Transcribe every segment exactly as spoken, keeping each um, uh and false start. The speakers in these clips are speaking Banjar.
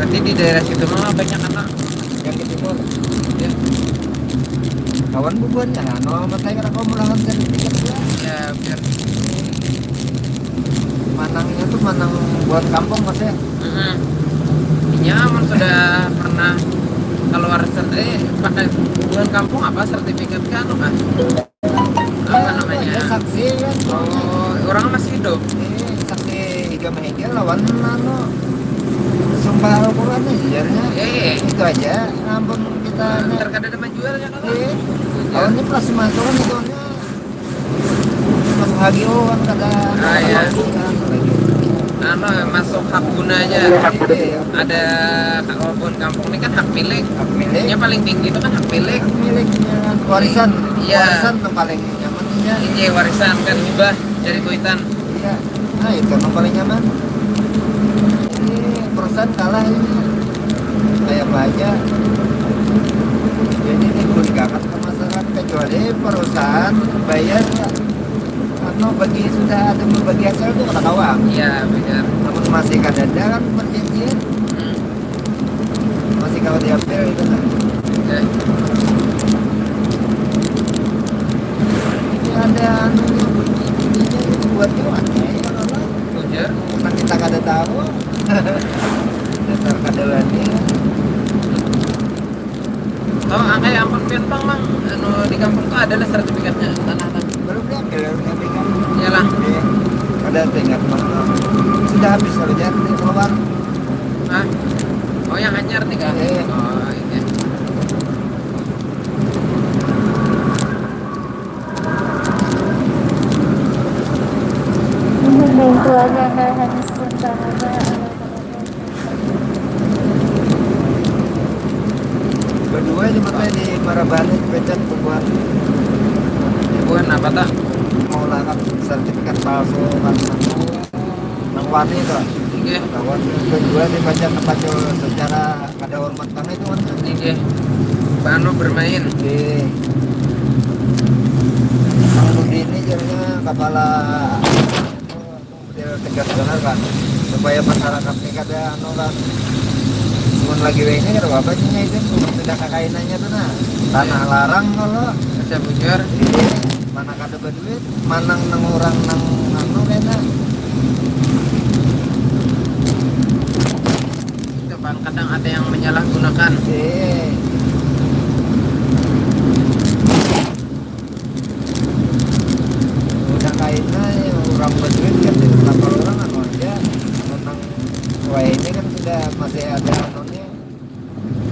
Berarti di daerah situ mah banyak anak yang ke timur. Ya. Kawan bubuhannya, nah, no, matai kada kawa mulakan sertifikat jua. Ya, biar manangnya tuh manang buat kampung, Mas, ya. Mm-hmm. Inya amun sudah pernah keluar serta eh pakai bubuhan kampung apa sertifikat ke anu kah? Apa namanya? Ya, saksi kan. Oh, orang masih hidup. Eh, saksi Iga Mahigel lawan anu sumpah Al-Quran aja jarnya. Eh. Itu aja. Ampun kita. Ntar kada ada menjualnya kalau. Eh. Kalau ini pas masuk kan itu masuk H G O kan kada. Ah, iya. Anu masuk hak guna aja. Iya, iya. Ada kalaupun kampung ini kan hak milik. Hak milik. Yang paling tinggi itu kan hak milik. Hak miliknya kan warisan. Iya. Warisan yang paling nyaman ya. Iya, warisan kan hibah dari kuitan. Iya. Nah, itu yang paling nyaman. Ini perusahaan kalah ini. Kayak apa aja. Jadi ini ke masyarakat kecuali perusahaan bayar anu bagi sudah ada membagi hasil itu kada kawa. Iya, benar. Namun masih kada ada kan perjanjian. Hmm. Masih kawa diambil gitu kan. Oke. Ini ada anunya bunyi bunyinya itu buat kawan ya, ya apa? Ujar. Bukan kita kada tahu. Dasar kada wani. Oh, angkai ampun pian pang mang anu di kampung tuh adalah sertifikatnya tanah tadi. Belum ya, belum ya, belum. Iyalah. Iya. Ada tingkat mang. Sudah habis kalau jangan keluar. Hah? Oh, yang hanyar nih kah? Iya. Oh, iya. Mungkin tuanya hanya sebentar aja. Berdua aja makanya di Marabani pecat bubuhan. Bubuhan apa tak? Mau lakap sertifikat palsu kan aku nang wani tuh. Iya. Kawan berdua dibaca tempat secara kada hormat karena itu kan. Iya. Anu bermain. Iya. Nang ini jadinya kepala model tegas benar kan supaya masyarakat ini kada anu kan cuman lagi ini kada apa sih itu sudah kakainannya tuh nah tanah larang kalau bisa bujur iya mana kada berduit mana nang orang nang anu kena itu kan kadang ada yang menyalahgunakan iya udah kainnya ya, orang berduit kan tidak kapal orang anu aja memang wah ini kan sudah masih ada anunya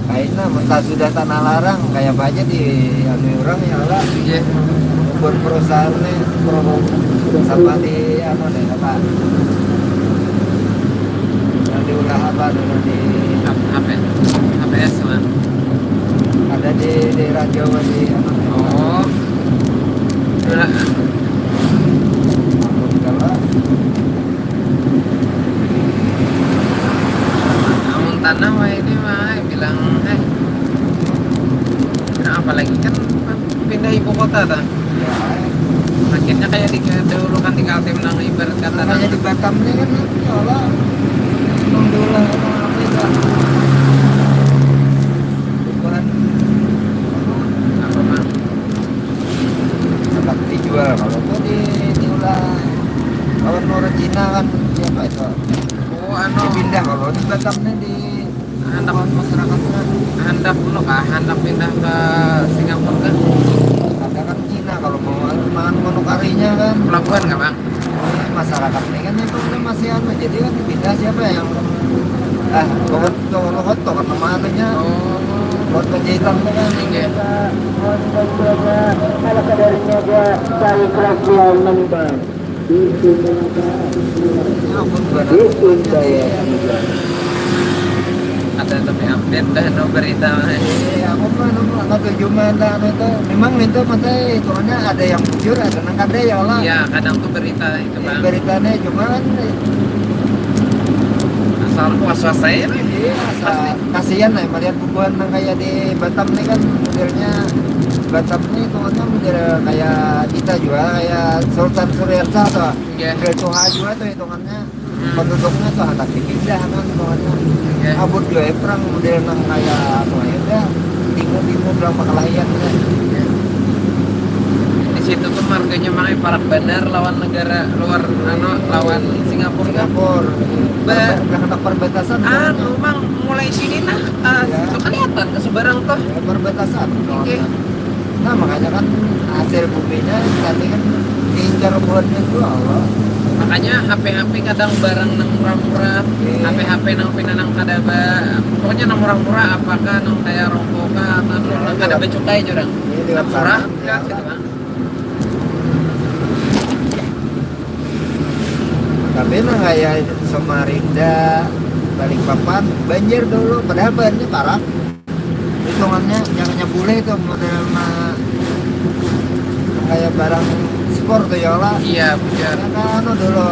kainnya mentah sudah tanah larang kayak apa aja di anu orang ya lah iya buat perusahaan nih sama di anu nih apa yang diulah apa dulu di H P H P S mah ada di daerah Jawa di anu oh amun tanah mah ini mah bilang eh nah, apalagi kan pindah ibu kota ta akhirnya kayak di dahulu kan di Kaltim nang ibarat kata nang kayak di Batam nih kan ya Allah alhamdulillah apa itu bukan apa mah dapat dijual kalau itu di diulah kawan orang Cina kan siapa itu oh anu pindah kalau di Batam nih di handak masyarakat handak dulu kah handak pindah ke Singapura kan ada kan Cina kalau mau mangan menu karinya kan pelabuhan nggak bang masyarakat ini kan itu udah masih anu jadi kan pindah siapa yang ah bukan tuh lo hot tuh kan nama anunya oh buat penjahitan tuh kan iya kalau kadarnya dia cari kelas dia menimba Ampun, benar. Ada tapi update dah no berita mah. Iya, aku mah no aku tuh cuma dah anu tuh. Memang itu mata hitungannya ada yang bujur, ada nang kada ya Allah. Iya, kadang tuh berita itu Iya, bang. Beritanya cuma kan Asal puas-puas saya nih. Iya, asal Pasti. Kasihan lah melihat bubuhan nang kayak di Batam nih kan modelnya Batam nih hitungannya model kayak kita juga kayak Sultan Suriansa tuh. Iya. Model tuha juga tuh hitungannya. Penduduknya tuh handak dipindah kan, kawannya. Oke. Abut jua ya perang model nang kayak apa ya, dah, timur-timur bilang pakalayan ya. Oke. Di situ tuh marganya makai parak banar lawan negara luar, anu, lawan Singapura. Singapura. Ba- Udah kena perbatasan. Anu, Mang, mulai sini nah, eh, ya, situ kelihatan ke seberang tuh. Ya, perbatasan. Oke. Nah, makanya kan hasil buminya tadi kan diincar buhannya tuh Allah. Makanya H P-H P kadang barang nang murah-murah, iya, H P-H P nang pina nang kada ba, pokoknya nang murah-murah, apakah nang kayak rokok kah, atau nang kada bacukai jurang. Iya, nang murah, ya, gitu kan. Tapi nang kayak Samarinda, Balikpapan, banjir dulu, padahal bahannya parak. Hitungannya jangannya boleh itu model ma-, kayak barang sport tuh ya lah. Iya, benar. Ya kan, anu dulu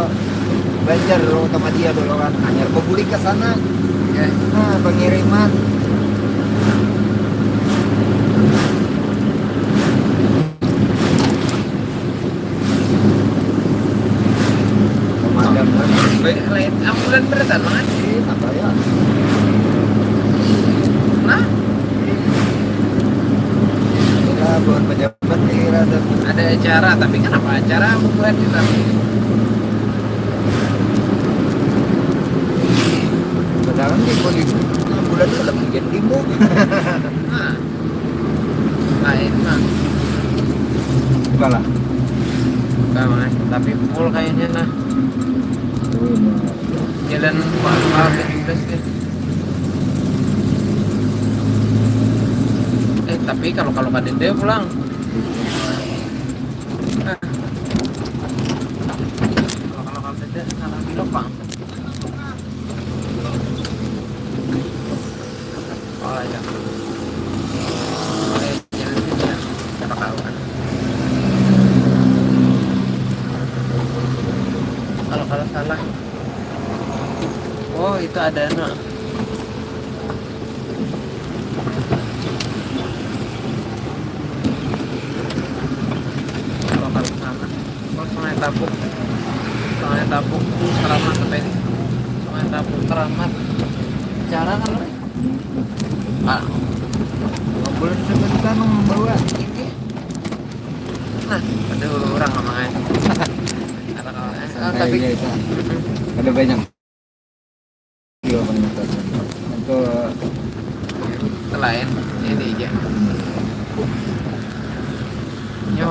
banjir dulu sama dia dulu kan. Hanya bebuli ke sana. Iya. Nah, pengiriman. Pemadam kan. Baik, lain ambulan beratan banget. Iya, tak bayar. Nah, ya, buat pejabat nih, rada. Ada acara, tapi kenapa acara buat kita? Padahal di kondisi ambulan itu ada mungkin timbul. Nah. Lain mah. Buka lah. Buka, Mas. Tapi full kayaknya nah. Jalan Pak Pak Bebas deh. Eh, tapi kalau kalau kada ada pulang. Ah. Kalau kalau kada ada salah belok, Bang. Oh, iya. Oh, iya, jangan sini ya. Siapa tahu kan. Kalau kalau salah. Oh, itu ada no. Kalau kalau salah. Oh, Sungai Tapuk. Sungai Tapuk tuh Keramat apa ini? Sungai Tapuk Keramat. Cara kan, Lur? Ah. Nggak boleh sebentar membawa ini. Nah, aduh, orang ngomongnya. Ada kawan. Ah, santai tapi aja itu. Ada banyak. Iya, peningkatan. Untuk lain, ini aja. Nyo,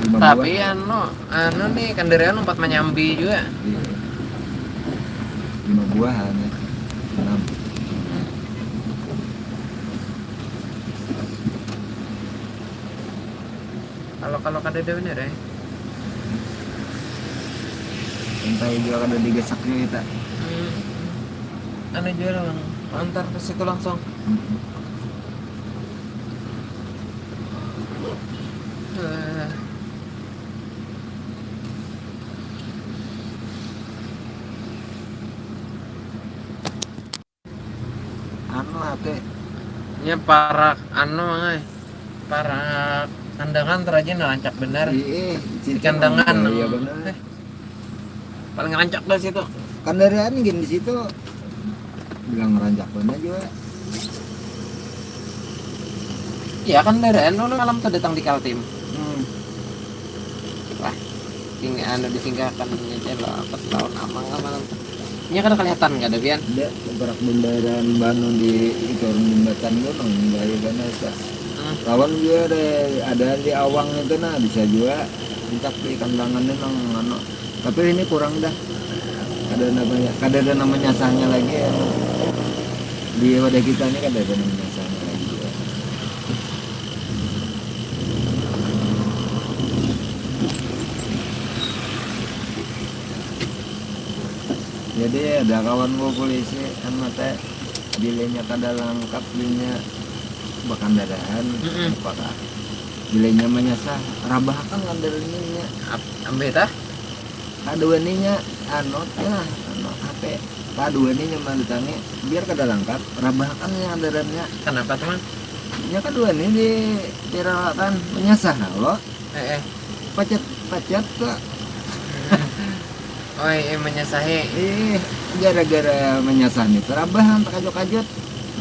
lima tapi buah. Anu, anu nih, kendaraan umpat menyambi juga. Iya. Lima buah, anu. Enam. Kalau, kalau kada ada bener, eh. Entah juga kada digasak juga kita. Hmm. Anu juga lah, Bang. Antar ke situ langsung. Hmm. Eh. Anu, ate. Nya parak anu, ai. Parak Kandangan tu rajin rancak benar. Iya, di Kandangan. Iya, benar. Eh, paling rancak dah situ. Kendaraan gini di situ. Bilang rancak benar juga. Iya, kendaraan dulu malam tuh datang di Kaltim. Hmm. Wah, sing anu disinggahkan ini lah, pas tahun amang malam. Nya kada kelihatan kada, Pian? Ada beberapa bundaran banu di itu jembatan tu nang bahaya banar, Kak. Hmm. Lawan juga ada, ada di awang itu nah, bisa juga entah di Kandangan tu nang anu. Tapi ini kurang dah. Kada namanya, kada ada nama nyasahnya lagi ya. Di wadah kita ni kada ada nama nyasahnya lagi ya. Jadi ada kawan ku polisi, kan mata bilanya kada langkap, bilanya bakandaraan, mm-mm, apakah bilanya manyasah, rabahakan kandaraan nya. Ap-, ambil tah? Kada wani nya, anu, ya, anu, H P. Kada wani nya mandatangi, biar kada langkap, rabahakan nya kandaraan nya. Kenapa tuh, Mang? Nya kada wani di, diralakan, manyasah, lo. Eh, eh. Pacet, pacet, kak. Oi, eh, menyasahi. Eh, gara-gara menyasah nih, terabah nang terkajut-kajut.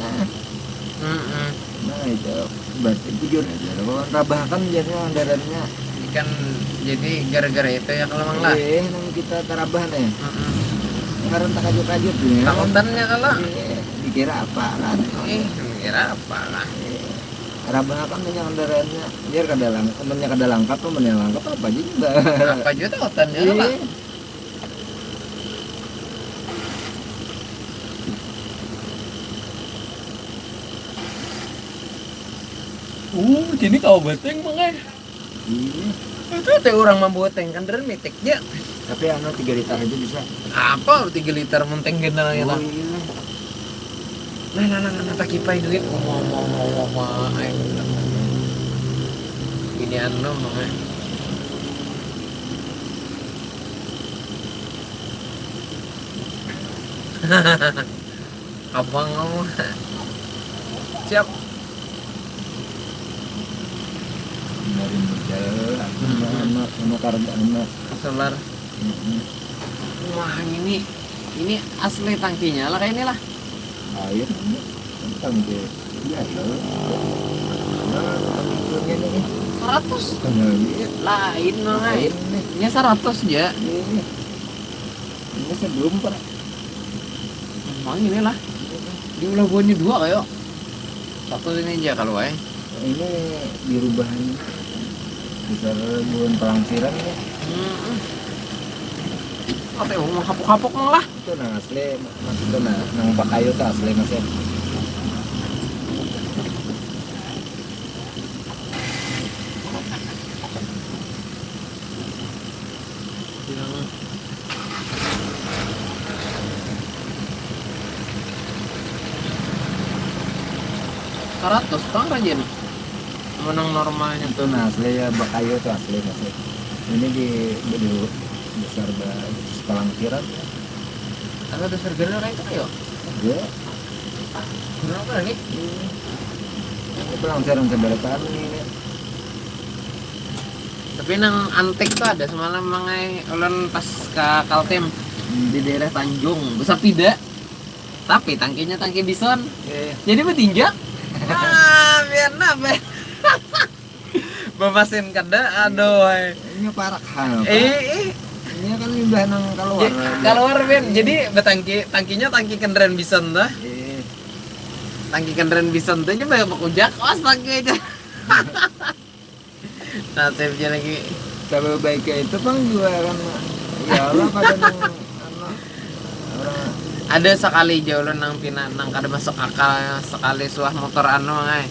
Nah, Mm-mm. nah itu berarti bujur aja. Kalau terabah kan jadinya andarannya Ikan jadi gara-gara itu ya kalau mang lah. Eh, nang kita terabah nih. Mm-mm. Karena terkajut-kajut nih. Takutannya kalau Eh, dikira apa kan? Eh, kira apa lah? Terabah kan banyak andaraannya. Biar kada langkap, temennya kada langkap, temennya langkap apa aja juga. Apa juga takutannya lah. Eh, Uh, jadi kau beteng mang eh. Iya. Itu teh orang membuat teng kan deren mitik ya. Tapi anu tiga liter aja bisa. Apa tiga liter menteng genal ya Oh lah. Iya. Nah, nah, nah, nah, tak kipai duit. Wah, wah, wah, wah, wah, eh. Ini anu mang eh. Abang kamu. Siap. Dari modal, sama anak, sama karba anak. Solar. Mm-mm. Wah, ini ini asli tangkinya lah kayak inilah. Air ini tentang dia. Iya loh. Nah, ini nih. Seratus. Tengah ini. Lain mang eh. Lain nih. Ini seratus aja. Ini. Ini sebelum pak. Emang inilah. Diulah buahnya dua kayak. Satu ini aja kalau eh. Ini dirubahan besar bulan pelangsiran ya. Hmm. Apa ya, mau hapuk-hapuk mang lah. Itu nang asli, mas itu nah, nang bakayu tuh asli mas ya. Seratus pang rajin. Menang normalnya. Itu nah asli ya bakayu tuh asli mas ya. Ini di di besar ba- pelangsiran ya. Ada dasar gana kayak itu kayak. Iya. Kenapa nih? Ini pelangsiran sebelah kami ini. Tapi nang antik tuh ada semalam mang eh ulun pas ke Kaltim di daerah Tanjung besar tidak, tapi tangkinya tangki bison, Eh, jadi bertinjak. Wah, biar nabe. Bamasin kada, aduh eh. Ini parak hal. Eh, eh. Ini kan limbah nang keluar. Jadi, keluar ben, jadi betangki tangkinya tangki kendaraan bison tuh. Eh, Tangki kendaraan bison tuh aja banyak bakujak, awas tangki aja. Nasibnya lagi. Kalau baiknya itu pang juga kan ya Allah pada nang anu, orang Ada sekali jauh nang pina nang kada masuk akal sekali suah motor anu ay,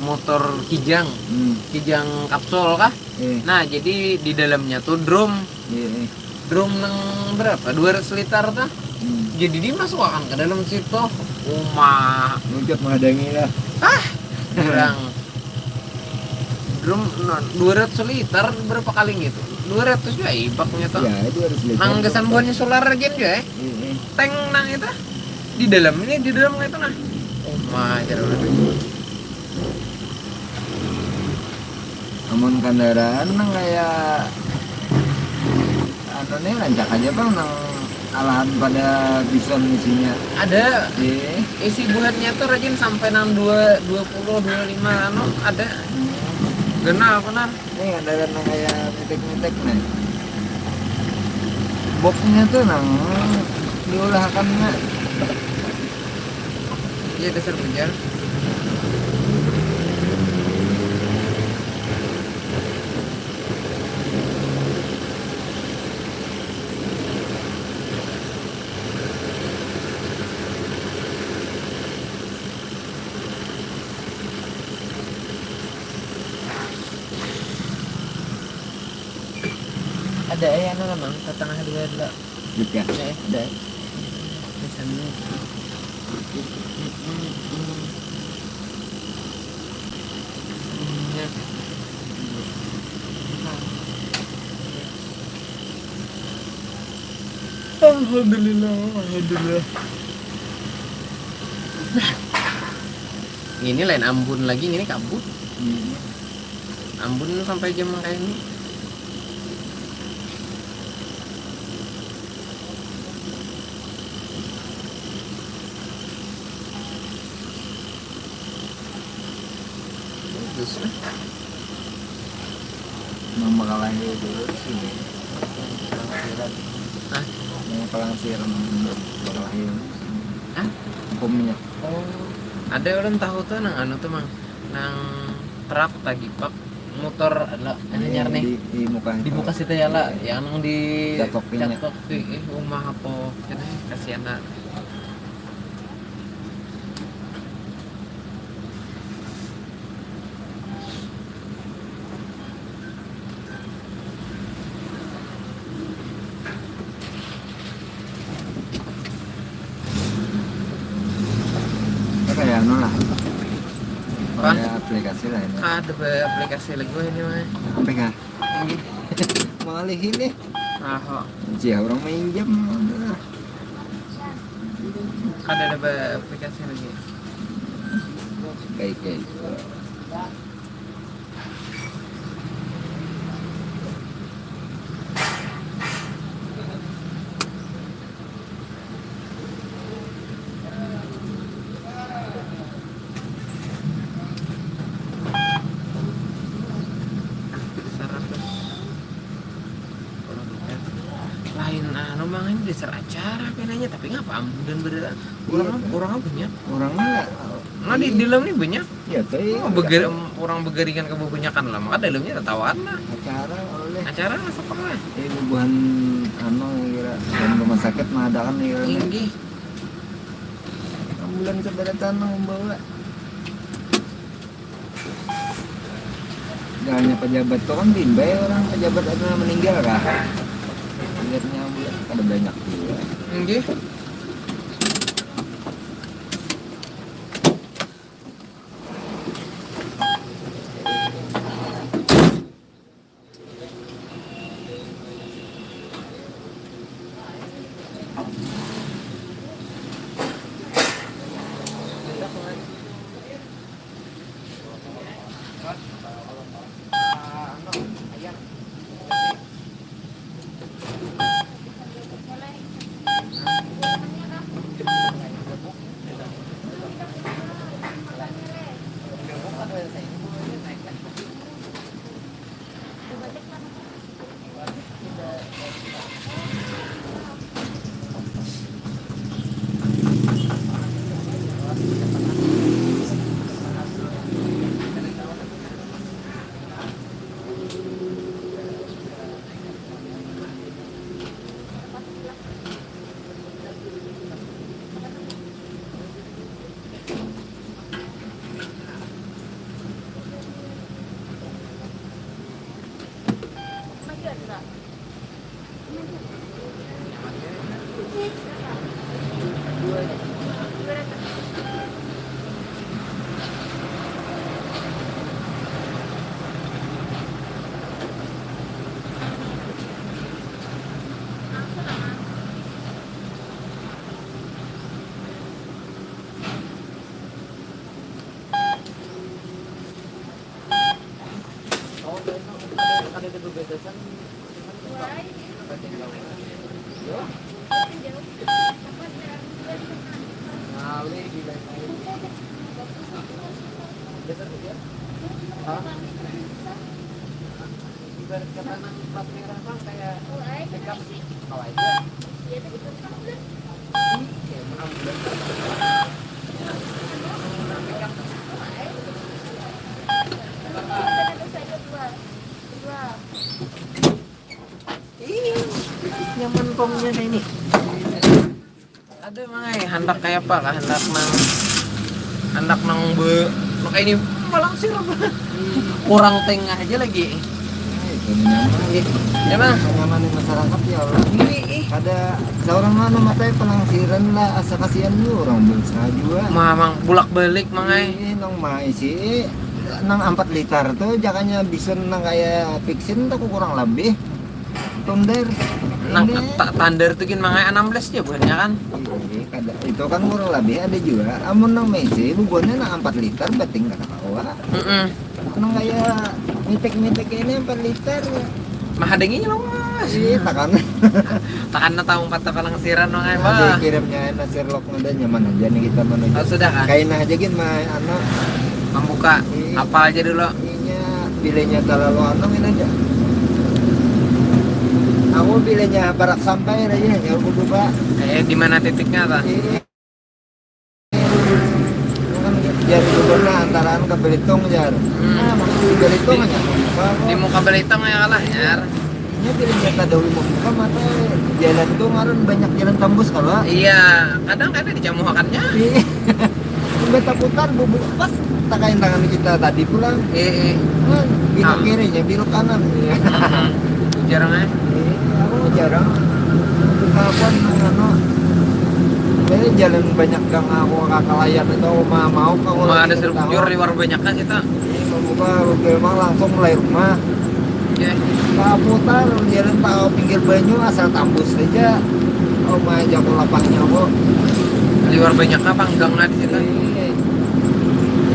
motor kijang, hmm, kijang kapsul kah? Eh, Nah, jadi di dalamnya tuh drum, iya, eh. Drum nang berapa? Dua ratus liter tuh. Hmm. Jadi dimasukkan ke dalam situ. Uma, Muncak menghadangi lah. Kurang. Drum no, dua ratus liter berapa kali gitu? Dua ratus juga ibaknya tuh. Ya, dua ratus liter. Nang kesan buahnya solar aja juga eh. Iya, eh. Tank nang itu di dalam ini, di dalam itu nah. Uma, ajar udah. Amun kendaraan nang kayak anu nih rancak aja bang nang alahan pada bison isinya. Ada Iya. isi buahnya tuh rajin sampai nang dua dua puluh dua lima anu ada. Genal benar. Ini kendaraan nang kayak mitik-mitik nih. Boxnya tuh nang diulahkannya. Iya dasar bujang. Ada eh anu lah mang, tatangah dua dua. Juga. Eh, Ada. Di sana. Iya. Alhamdulillah, alhamdulillah. Ini lain ambun lagi, ini kabut. Hmm. Ambun sampai jam kayak ini. Nang bakalahi dulu di sini. Pelangsiran. Hah? Nang pelangsiran bakalahi. Hah? Hukumnya. Oh, ada ulun tahu tuh nang anu tuh, Mang. Nang truk tagipak mutor ada anyar nih. Di, di muka di muka situ ya lah, yang nang di catok pinya. Catok tuh, eh, rumah apa? Kena kasihan lah. Kayak anu lah. Apa? Ada aplikasi lah ini. Ada aplikasi lagi ini mah. Sampai kah? Ini. Mengalih ini. Aha. Cia orang minjem. Kada ada aplikasi lagi. Baik, baik. Seratus. Lain anu, Mang, ini dasar acara penanya, tapi ngapa am-, dan berita orang, iya, orang apa banyak? Orangnya nah di, iya, dalam nih banyak. Ya, tapi oh, beger, orang begaringan kebanyakan lah, maka dalamnya tertawaan lah. Acara oleh acara sekolah. Eh, bubuhan anu kira dan rumah sakit mengadakan kira nih. Inggih. Ambulan sebelah tanah membawa. Gak hanya pejabat tuh kan bimbai orang pejabat ada meninggal kah? Lihatnya ambulan ada banyak juga. Inggih. Ibarat kata nang plat merah pang kayak pickup, kawa aja. Iya, menang bulan. Ih, nyaman pongnya ini. Ada, Mang ai, handak kaya apa kah? Handak nang, handak nang be, nang kaya ini, malangsir apa? Kurang tengah aja lagi. Nah, itu nyaman, ya. Ya, Mang? Nyaman di masyarakat, ya Allah. Ini, ih. Ada seorang anu matai pelangsiran lah, asa kasihan dulu orang berusaha juga. Mah, Mang, bulak balik, Mang ai. Ih, nang mai sih, nang empat liter tuh, jakanya bisa nang kaya vaksin tuh kurang lebih. Thunder. Nang ini ta-, Thunder tuh gin, Mang ai, enam belas aja buhannya kan? Iya, kada. Itu kan kurang lebih ada juga. Amun nang Meiji, bubuhannya nang empat liter, bating kada kawa. Mm-mm. Nang kaya mitik-mitik ini empat liter. Mahadangi lawas. Iya, takan. Takan na tahu empat apa nang siran, Mang ai, ada bah. Kirimnya na sirlock ada nyaman aja nih kita manusia. Oh, sudah kah? Kaina aja gin, mah, anu. Pambuka. Iya. Apal aja dulu. Inya bilanya talalu anu ini aja. Aku bilanya parak sampai aja, ya aku lupa. Eh, di mana titiknya ta? Iya. Kan jar gubernur antaraan ke Belitung, jar. Hmm. Nah, maksud di Belitung aja. Di muka Belitung ya kalah, jar. Ini pilih nyata Dawi membuka mata jalan tuh ngaran banyak jalan tambus kalau. Iya, kadang ada dijamuhakannya. Iya. Udah taputar bubu pas takain tangan kita tadi pulang. Eh, eh. Nah, belok Ah. kirinya, belok kanan. Iya. Jarang eh. Iya, aku jarang. Kapan anu, ini jalan banyak gang aku kakalayan itu mau mau ke Uma ada serbujur liwar banyak kan kita. Iya, membuka memang langsung mulai rumah. Oke. Paputar jalan tahu pinggir banyu asal tambus saja. Oh, mah jago lapahnya kok. Liwar banyak apa enggak nggak di situ? Iya.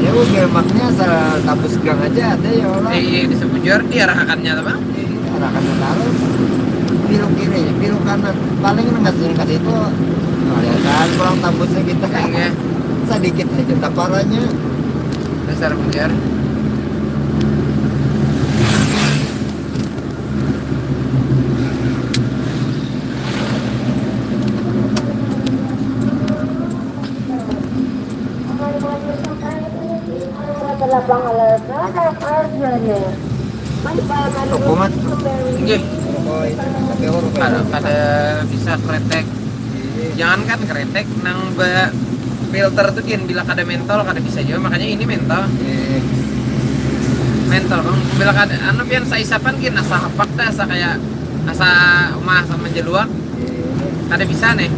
Ya udah maknya asal tambus gang aja ada ya Allah. Eh, iya, di sebujur diarahakannya tuh, Bang? Iya, arahakannya taruh. Belok kiri, belok kanan. Paling nengah sini ke situ. Kelihatan kurang tambusnya kita. Iya. Sedikit aja taparannya. Dasar bujur. Hukuman. Nggih. Kada, kada bisa kretek. Jangan kan kretek nang ba filter tuh gin bila kada mentol kada bisa juga makanya ini mentol. Mentol bang bila kada anu pian saisapan gin asa hapak dah asa kayak asa mah asa menjeluak kada bisa nih.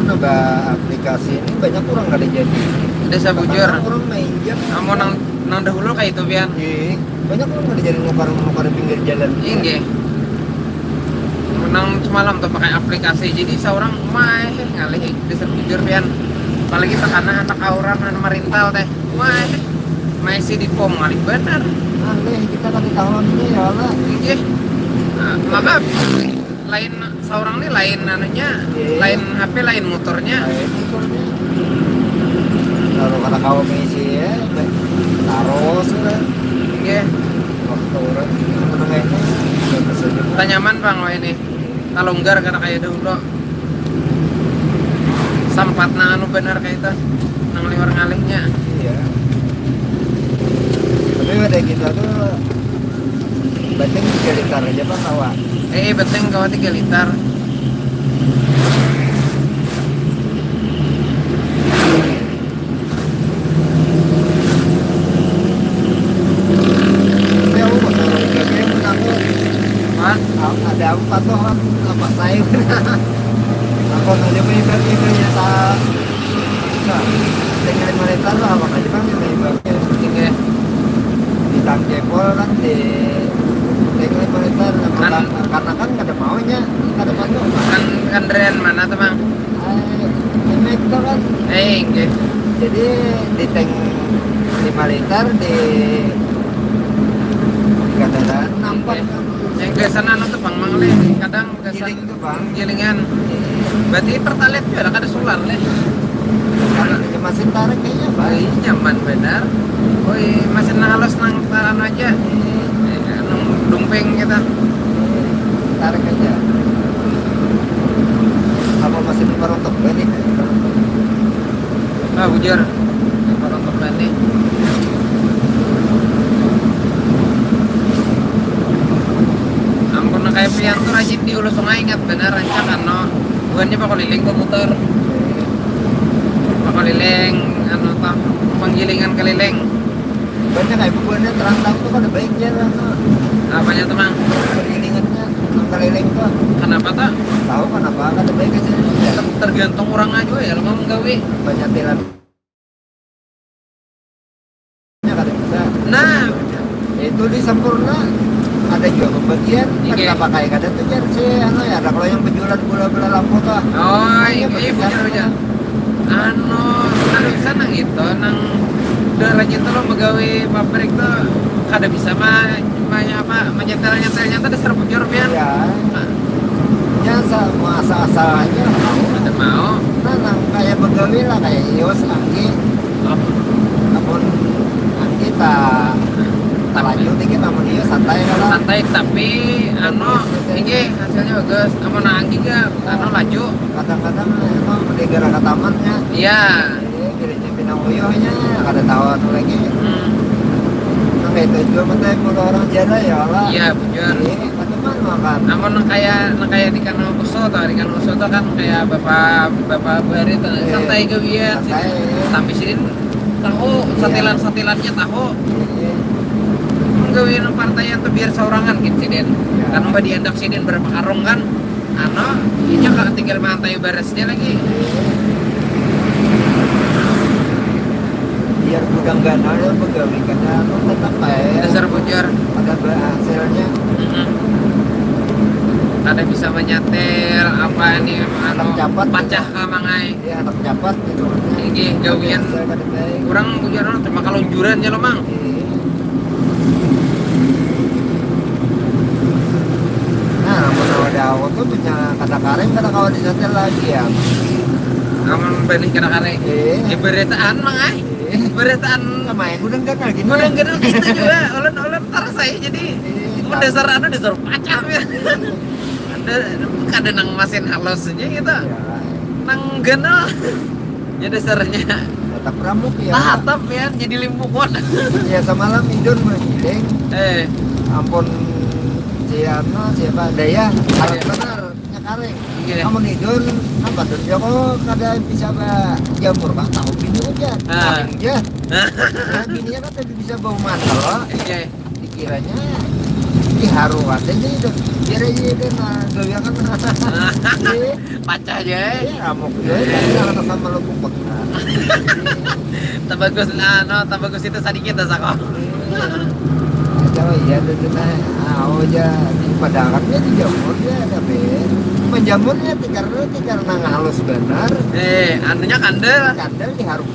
Nambah aplikasi ini banyak orang kada jadi. Ada sabujur. Orang main jam. Amun nang nang dahulu kayak itu pian. Iya. Banyak orang kada jadi nukar nukar pinggir jalan. Iya. Nang semalam tuh pakai aplikasi jadi seorang maeh ngalih bisa bujur pian apalagi tekana anak auran anu marintal teh maeh maeh si di pom ngalih bener aneh kita kada tahu ini ya Allah iya nah, maka lain seorang nih lain anunya iya. Lain H P lain motornya lain motornya kalau kada kawa mengisi ya taruh sudah iya waktu orang menengah itu tanyaman bang ini. Talonggar kada kaya dahulu. Sampat nang anu banar kaitu nang liwar ngalihnya. Iya. Tapi pada kita tuh penting tiga liter aja pak kawa. Eh penting kawa tiga liter. Ada empat tuh kan apa saya aku saja mengikat-ikat nyata bisa tinggal lima liter lah apa aja kan yang ibaratnya tinggal di tangkepol kan di tinggal lima liter karena kan ada maunya ada kan kan mana teman Eh, ini itu kan. Eh, enggak. Jadi di tank lima liter di di kendaraan nampak. Yang biasa anu tuh Bang Mangle, kadang biasa giling tuh Bang. Gilingan. Berarti pertalite juga ada kada solar leh. Kalau dia masih tarik kayaknya Bang. Ih, nyaman benar. Woi, masih halus nang taran aja. Eh, nang dumpeng kita. Tarik aja. Apa masih di paruntuk balik? Ah, bujur. Di paruntuk balik. Ampun, kayak pian tuh rajin di hulu sungai ingat benar rancak anu. Bukannya bakal liling kok muter. Bakal liling anu toh penggilingan keliling. Banyak kayak bubuhannya terantang tuh kada baik ya lah. Apanya tuh mang? Pergilingannya nang keliling tuh. Kenapa tuh? Tahu kenapa kada baik aja. Ter- tergantung orang aja ya lo mau menggawe. Banyak tilan. Kada bisa. Nah, itu di Sampurna ada juga Bagian kan napa kayak kada tuh, jar si anu ya, ada kalau yang bejualan gula-gula lampu tuh. Oh, iya, ini bejual aja. Anu, anu bisa nang itu, nang darahnya tuh lo begawe pabrik tuh kada bisa mah, apa, menyetel-nyetelnya tuh dasar bujur pian. Iya. Nah. Ya, asal asal aja. Kada mau. Nah, nang kayak begawe lah, kayak ios lagi. Amun anggi ta talaju dikit, amun iya santai lah. Santai, tapi anu, inggih, hasilnya bagus. Amun anggi ga anu laju. Kadang-kadang anu, mending gara ke tamannya. Iya. Iya, dirinya pinang uyuhnya, kada tahu anu lagi. Hmm. Nah, itu juga penting kalau orang jara ya Allah. Iya, bujur. Iya. Amun nang kaya, nang kaya di Kanal Usul tuh, di Kanal Usul tuh kan kaya bapak, bapak bari tuh, santai gawian. Santai. Tapi sidin tahu, satilan-satilannya tahu. Iya. Mun gawian partaian tuh biar saurangan gin sidin. Iya. Kan umpah diandak sidin berapa karung kan, anu, inya ka tinggal mantai baras ja lagi. Biar gudang ganal ya, begawi kada anu, tetap bae. Dasar bujur. Ada hasilnya. Mm-mm. Kada bisa menyetel apa ini, anu, pacah ka mangai. Iya, anak capat gitu. Inggih, gawian. Hasil kada baik. Kurang bujur, cuma kalunjuran ja lo, Mang. Iya. Nah, amun ada aku tuh punya kada karing, kada kawa disetel lagi ya. Amun balik kada karing. Iya. Ya, berataan, Mang, ai. Iya. Berataan. Sama ya, gudang ganal gitu. Gudang ganal gitu juga. Ulun, ulun tarasai jadi dasar anu, dasar pacah ya. Ada, kada nang masin halus aja gitu. Ya. Nang ganal. Ya dasarnya. Tatap ramuk ya. Tatap ya, jadi limbukon. Ya, samalam Idun menggiling. Eh. Ampun, si anu, siapa? Dayah, harap benar, nya karing. Iya. Amun Idun, apa tuh? Ya kok kada bisa ba jamur, bah, tahu bini hujan. Ah. Karing ja. Nah, bininya kan tadi bisa bau mandal, loh. Iya. Dikiranya diharu aja nih, Dun. Biar aja, Dun, nah, gawiangan. Pacah aja, eh. Iya, amuk aja, jangan sama lubuk bakar. Tabagus, anu, tabagus itu sadikit dah, sako. Iya. Iya, Dun, Dun, nah, au aja, dipadahkan ya, dijamur ya, tapi menjamurnya tikar, tikar nang halus benar. Eh, anunya kandel. Kandel diharu.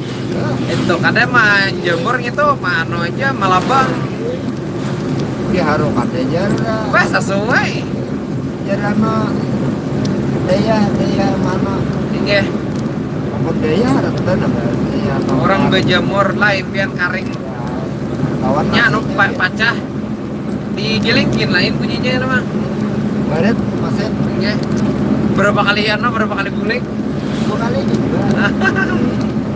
Itu kada manjamur gitu, mano aja malabang. Diharukan aja lah. Wah, sesuai. Jar anu, dayah, dayah mana? Inggih. Amun dayah, ada tanda nggak? Dayah atau orang apa? Bejamur lah, impian karing. Ya, kawan. Nya anu, nasinya pa-, ya. Pacah. Digilingkin lain bunyinya itu, Mang. Barat, maset. Oke. Berapa kali anu, berapa kali bulik? Dua kali juga.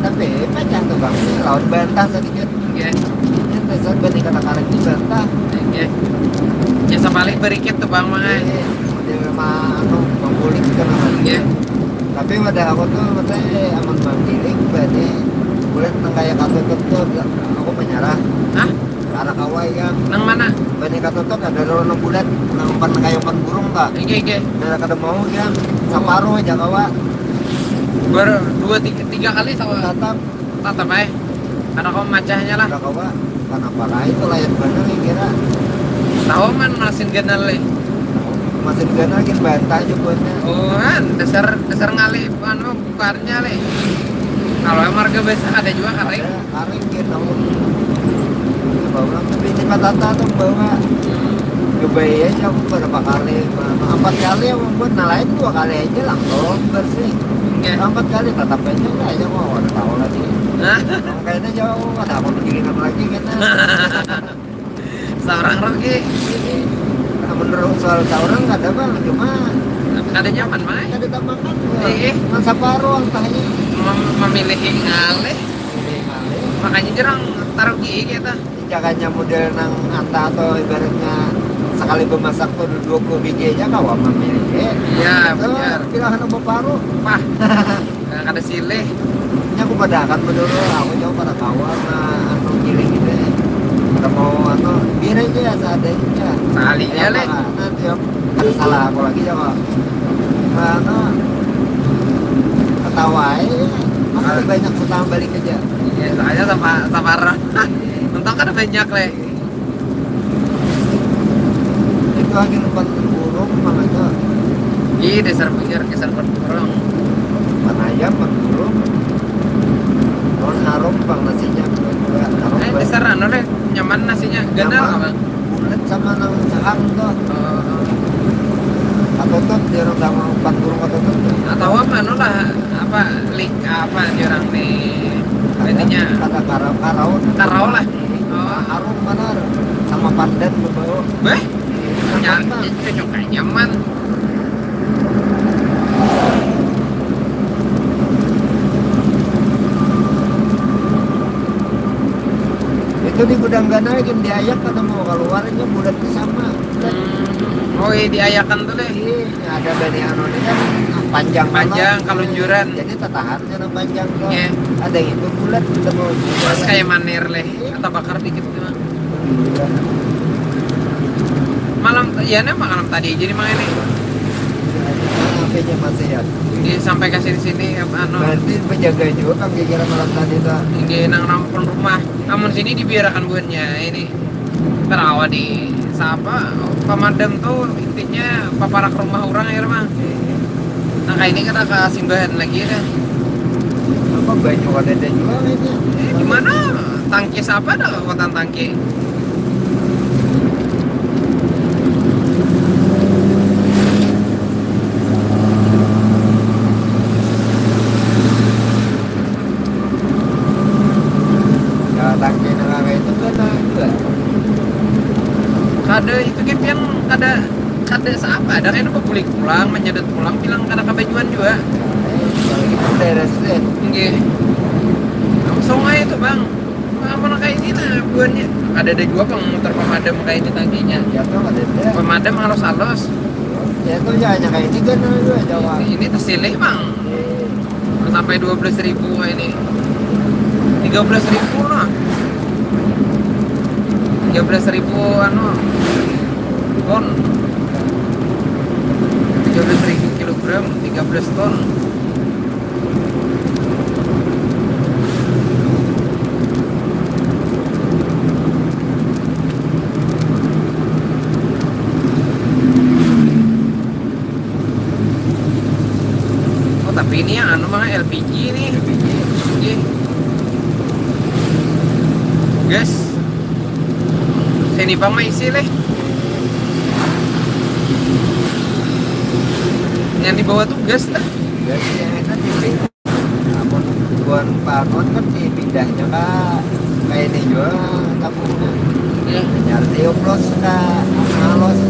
Tapi pacah tuh, Bang. Lawan bantah sedikit. Oke. Ini dasar bani kata karet di bantah. Oke. Ya, sabalik berikit tuh, Bang, Mang, ai. Iya, model ma-, anu, mambulik kan namanya. Oke. Tapi wadah aku tuh, maksudnya, amun mambilik, bani bulat nang kayak katutup tuh, aku menyerah. Hah? Kada kawa ikam. Nang mana? Bani katutup ada lawan nang bulat, nang umpan kaya umpan burung kah? Oke, oke. Kada, kada mau ikam, saparuh aja kawa. Ber-, dua, tiga, tiga kali sama. Tatap. Tatap ai. Kada kawa macahnya lah. Kada kawa. Kanapa kah itu layan banar ya kira? Tahu man masin ganal, eh. Masin ganal gin bantah aja buatnya. Oh, kan dasar, dasar ngalih, anu, bukarnya, leh. Kalau marga biasa ada juga karing. Ada. Karing gin, namun bawa, tapi ini patata tuh bawa. Coba aja aku berapa kali, empat kali aku buat, nah lain dua kali aja langsung bersih. Oke. Empat kali tatap aja, udah aja, aku nggak tahu lagi. Nah. Kayaknya jauh, ada aku pikirin apa lagi kayaknya. Seorang rugi. Nah, menurut soal seorang nggak ada, Bang, cuma tapi kada nyaman, Mai. Kada tamakan, Bang. Iya. Nang saparuh angkahnya. Mem-, memilih ngalih. Memilih ngalih. Makanya jarang tarugi kita. Jangannya model nang anta atau ibaratnya sekali bemasak tuh dua puluh biji aja kawa mamilih. Iya, benar. Pilihan nomor paruh. Pah. Nah, kada silih. Nya aku padahakan menurut aku jauh kada kawa ma anu giling gitu ya. Kada mau anu, biar aja ya seadanya. Sekali aja, leh. Nah, tiap ada salah aku lagi ya kok. Ma anu, ketawa aja. Aku banyak utang balik aja. Iya, soalnya sama, sama untung kan banyak, leh. Lagi lupa burung, mana itu? Ih, dasar bujur, dasar burung. Mana ayam, mana burung? Non harum, bang, nasinya buat dua. Harum, eh, bang. Dasar anu deh, nyaman nasinya. Ganal, nyaman. Apa? Bulat sama nang sahang tuh. Oh. Katutut, dia orang sama empat burung katutut. Atau apa, anu lah, apa, lik, apa, dia orang nih, intinya. Kata karau, karau. Karau lah. Oh. Harum banar. Sama pandan bebau. Beh? Nya-, cocok aja, man. Itu di gudang ganal, gin diayak kada mau keluar, nya bulat sama. Hmm. Oh, iya, diayakan tuh deh. Iya, ada bani anu ni kan panjang. Panjang, kalunjuran. Jadi tatahan. Cara panjang tuh. Iya. Ada itu bulat, kita mau. Pas kayak manir leh. Atau bakar dikit tuh. Iya. Malam, iya, nih, malam tadi aja nih, Mang, ini. Iya, apa aja masih ya? Ini sampai ke sini-sini, apa, anu. Berarti penjaga juga kan kira-kira malam tadi tuh. Ini nang nampun rumah. Namun sini dibiarakan buhannya ini. Tarawa di siapa? Pemadam tuh intinya paparak rumah orang ya, Mang. Iya. Nah, kayak ini kita kasimbahan lagi dah. Apa banyu kada ada jua kayaknya? Eh, di mana? Tangki siapa dah kekuatan tangki? Ya, tangki nang itu kan, nah, itu lah. Kada, itu kan yang kada, kada siapa, ada kayaknya bebulik pulang, menjadut pulang, bilang kada kabajuan juga. Itu daerah Selen. Nggih. Langsung aja tuh, Bang. Apa kayak ini, nah, buannya. Ada, ada juga, Bang, muter pemadam kayak ini tangkinya. Ya, tuh, ada, ada. Pemadam halus-halus. Ya, itu ya, hanya kayak ini kan, nah, itu aja, Bang. Ini tersilih, Bang. Iya. Sampai dua belas ribu ini. Tiga belas ribu lah. Tiga belas ribu anu, ton. Tiga belas ribu kilogram, tiga belas ton. Oh, tapi ini yang anu mah L P G nih. L P G. Iya. Gas. Sini, Bang, mah isi leh. Yang di bawah tuh gas lah. Gas yang enak sih. Amun buhan panon kan dipindahnya ka, ka ini jua, kampungnya. Iya. Hanyar dioplos ka, halus.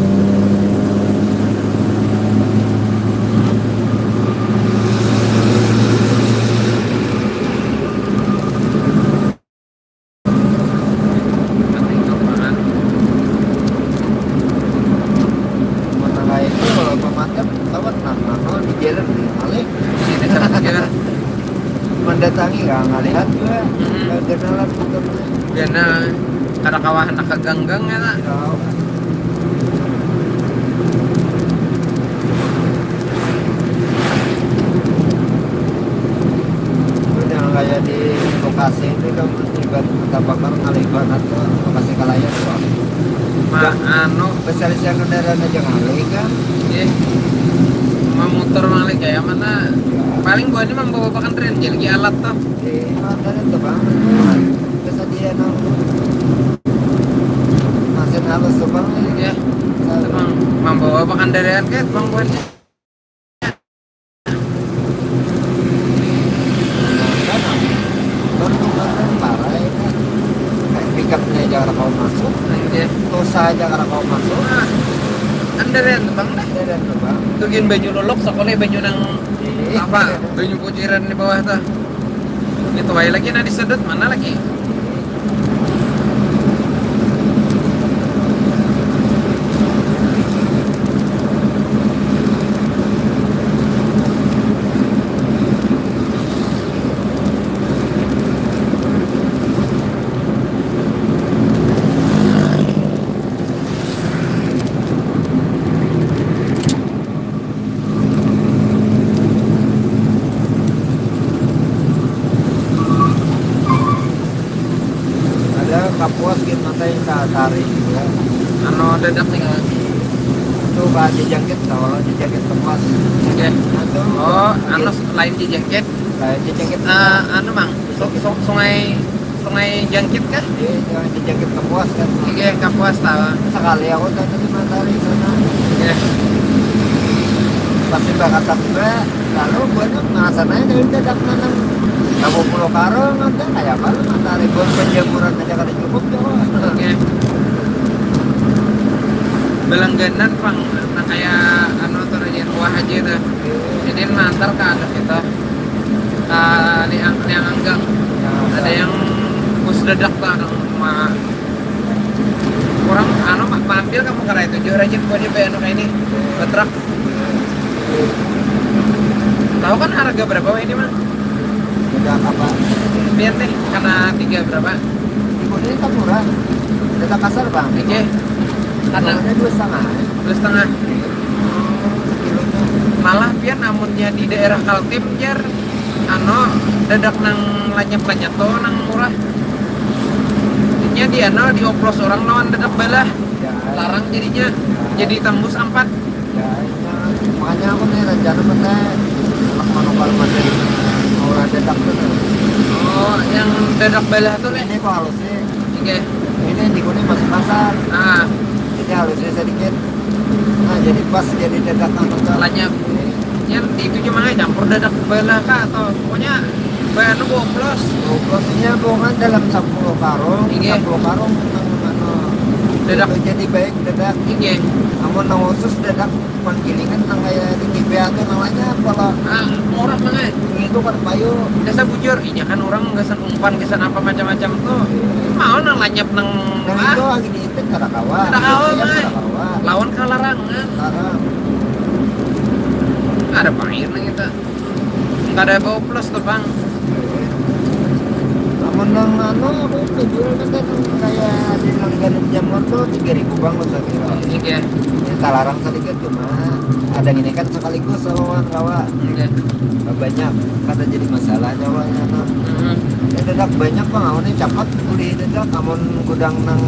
Mana lain tuh kalau pemadam, lawan nang, nang, nang, di jalan, ngalih. Iya, iya. Mendatangi, nggak ngalihat juga. Mm-mm. Nggak kenalan motornya. Ganal, kada kawa handak ka ganggang, ya, nak? Tahu. Jangan kayak di lokasi itu kan, ibarat Kota Bakar, ngalih banget tuh, lokasi kalayan tuh. Ma-, anu, besar siang kendaraan aja ngalih kan? Iya. Memutar ngalih kayak mana? Paling buhannya membawa pakan tren, jadi alat tuh. Iya, ada itu, Bang. Kesediaan, Bang. Mesin halus tuh, Bang. Iya. Emang membawa pakan kendaraan kan, Bang, buhannya. Kan, motor tuh kan parah ya, kan. Kayak pickupnya aja kada kawa masuk. Iya. Tosa aja kada kawa masuk. Nah, andaran tuh, Bang, dah. Andaran tuh, Bang. Tuh gin banyu lolok, sakolah banyu nang, iya, apa? Banyu kuciran di bawah tuh. Itu wae lagi, nah, disedot, mana lagi? Ada kapuas gin mata yang tak tarik ya. Anu, dadak nih, Kak. Tuh, Pak, Jejangkit, kalau Jejangkit Kapuas. Oke. Nah, tuh, Oh, Jejangkit. Anu lain Jejangkit. Lain Jejangkit. Eh, anu, Mang. Su- su- sungai Sungai Jangkit kah? Iya, Jejangkit Kapuas kan. Oke, Kapuas tahu. Sekali aku tadi di Matahari sana. Oke. Pasti bakatan juga. Lalu buatnya pengasannya dari dadak nanam. Kamu Pulau Karung nanti kayak apa lu Matahari buat penjamuran aja kada cukup tuh. Oke. Belangganan, Pang, nah, kayak anu tuh, rajin wah aja tuh. Jadi mantar ke anak kita, ke liang liang anggang. Ada yang bus dadak tuh, anu, ma- orang anu, ma- mampir kamu, karena itu jujur aja, buat dia bayar kayak ini, betruk. Tahu kan harga berapa ini, Mang? Udah apa? Biar nih, karena tiga berapa? Ibu ini kan murah. Udah kasar, Bang. Oke. Karena Ada dua setengah. Dua setengah. Sekilonya. Malah pian amunnya di daerah Kaltim, jar, anu, dadak nang lanyap-lanyap tuh, nang murah. Jadinya di anu, dioplos orang lawan dadak balah. Ya, Larang jadinya, jadi tambus ampat. Ya, ya. Makanya aku nih rencana pas saya anak manukar masih mau dadak tuh. Oh, yang dadak balah tuh, Lek. Ini kok halus sih. Oke. Ini di kuning masuk pasar. Ah, Jadi halusnya sedikit. Nah, jadi pas jadi dadak anu tuh. Lanyap. Yang di itu cuma campur dadak balah kah, atau pokoknya bahan oplos. Oplos ini bukan dalam sepuluh karung, Iya. Sepuluh karung nang anu. Dadak. Itu jadi baik dadak. Oke. Namun nang khusus dadak panggilingan nang kayak di T P A tuh namanya apa lah? Ah, murah, Mang, eh. Itu kan payu. Biasa bujur, iya kan, orang gasan umpan, gasan apa macam-macam tuh. Mau nang lanyap, nang Nah, ah, itu lagi diitik kada kawa. Kada kawa, Iya, Mang. Kada kawa. Lawan kalarangan. Larang. Ada pair nang kita. Kada bawa plus tuh, Bang. Namun nang anu aku tujuan kan kayak di langganan jamur tuh tiga ribu bang, saya kira. Oke. Kita larang sedikit cuma ada ini kan sekaligus lawan kawa. Oke. Banyak kada jadi masalah jawanya tuh. Hmm. Ya dadak banyak bang, aku nih capat beli dadak amun gudang nang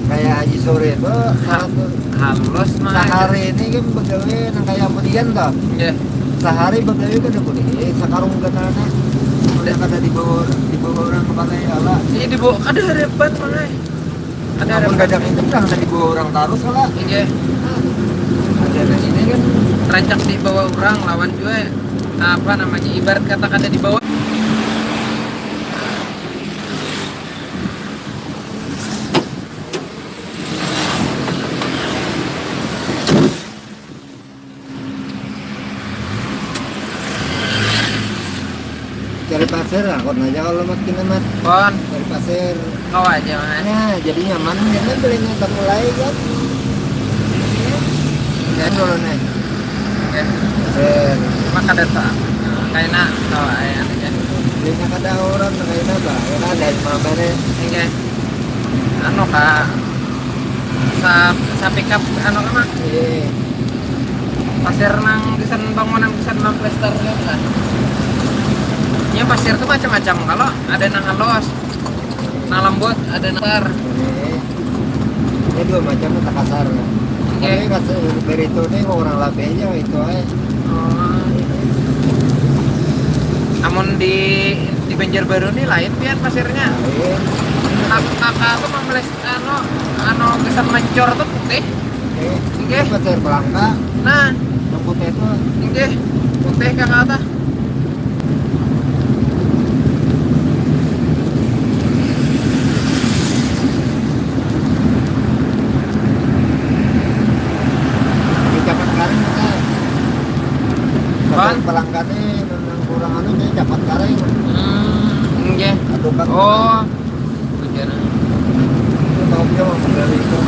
kayak Haji Sore itu satu Halus, Mang. Sehari ini kan begawe nang kayak amun Ian tuh. Oke. Sehari begawe kada boleh, sakarung ganalnya. Udah kada dibawa dibawa orang kepala ya lah. Ini dibawa kada harapan, Mang, eh. Kada Amun harapan. Dadak itu kan kada dibawa orang tarus lah. Oke. Ada nang ini kan Rancak dibawa orang lawan juga, apa namanya, ibarat kata kada dibawa. Cari pasir lah, kon aja kalau makin amat. Kon, Cari pasir. Kau aja, Mang. Nah, jadi nyaman kita belinya tak mulai kan. Ya. Kan dulu nih. Oke. Pasir. Cuma kada tak kaina, kau aja aja. Belinya kada orang kayak apa? Ya ada yang mau beres. Oke. Anu, Kak. Sa sa pick up anu, Kak, Mang. Iya. Pasir nang gasan bangunan gasan mamplester kan. Ya, pasir tuh macam-macam. Kalau ada nang halus, nang lembut, ada nang kasar. Iya. Ini dua macam tak kasar. Oke. Tapi kasar berito ini orang labenya itu eh. Oh. Amun di di Banjarbaru nih lain pian pasirnya. Lain. Kak- Kakak tuh mamplester anu, anu gasan mancor tuh putih. Oke. Oke. Pasir pelangka Nah, yang putih itu oke. Putih, Kakak tuh. di capat karing kita. Apaan? Pasir pelangka ini memang kurang anu ini capat karing. Hmm, oke. Aduh kan. Oh. Hujan. Itu tahu dia mau menggali itu.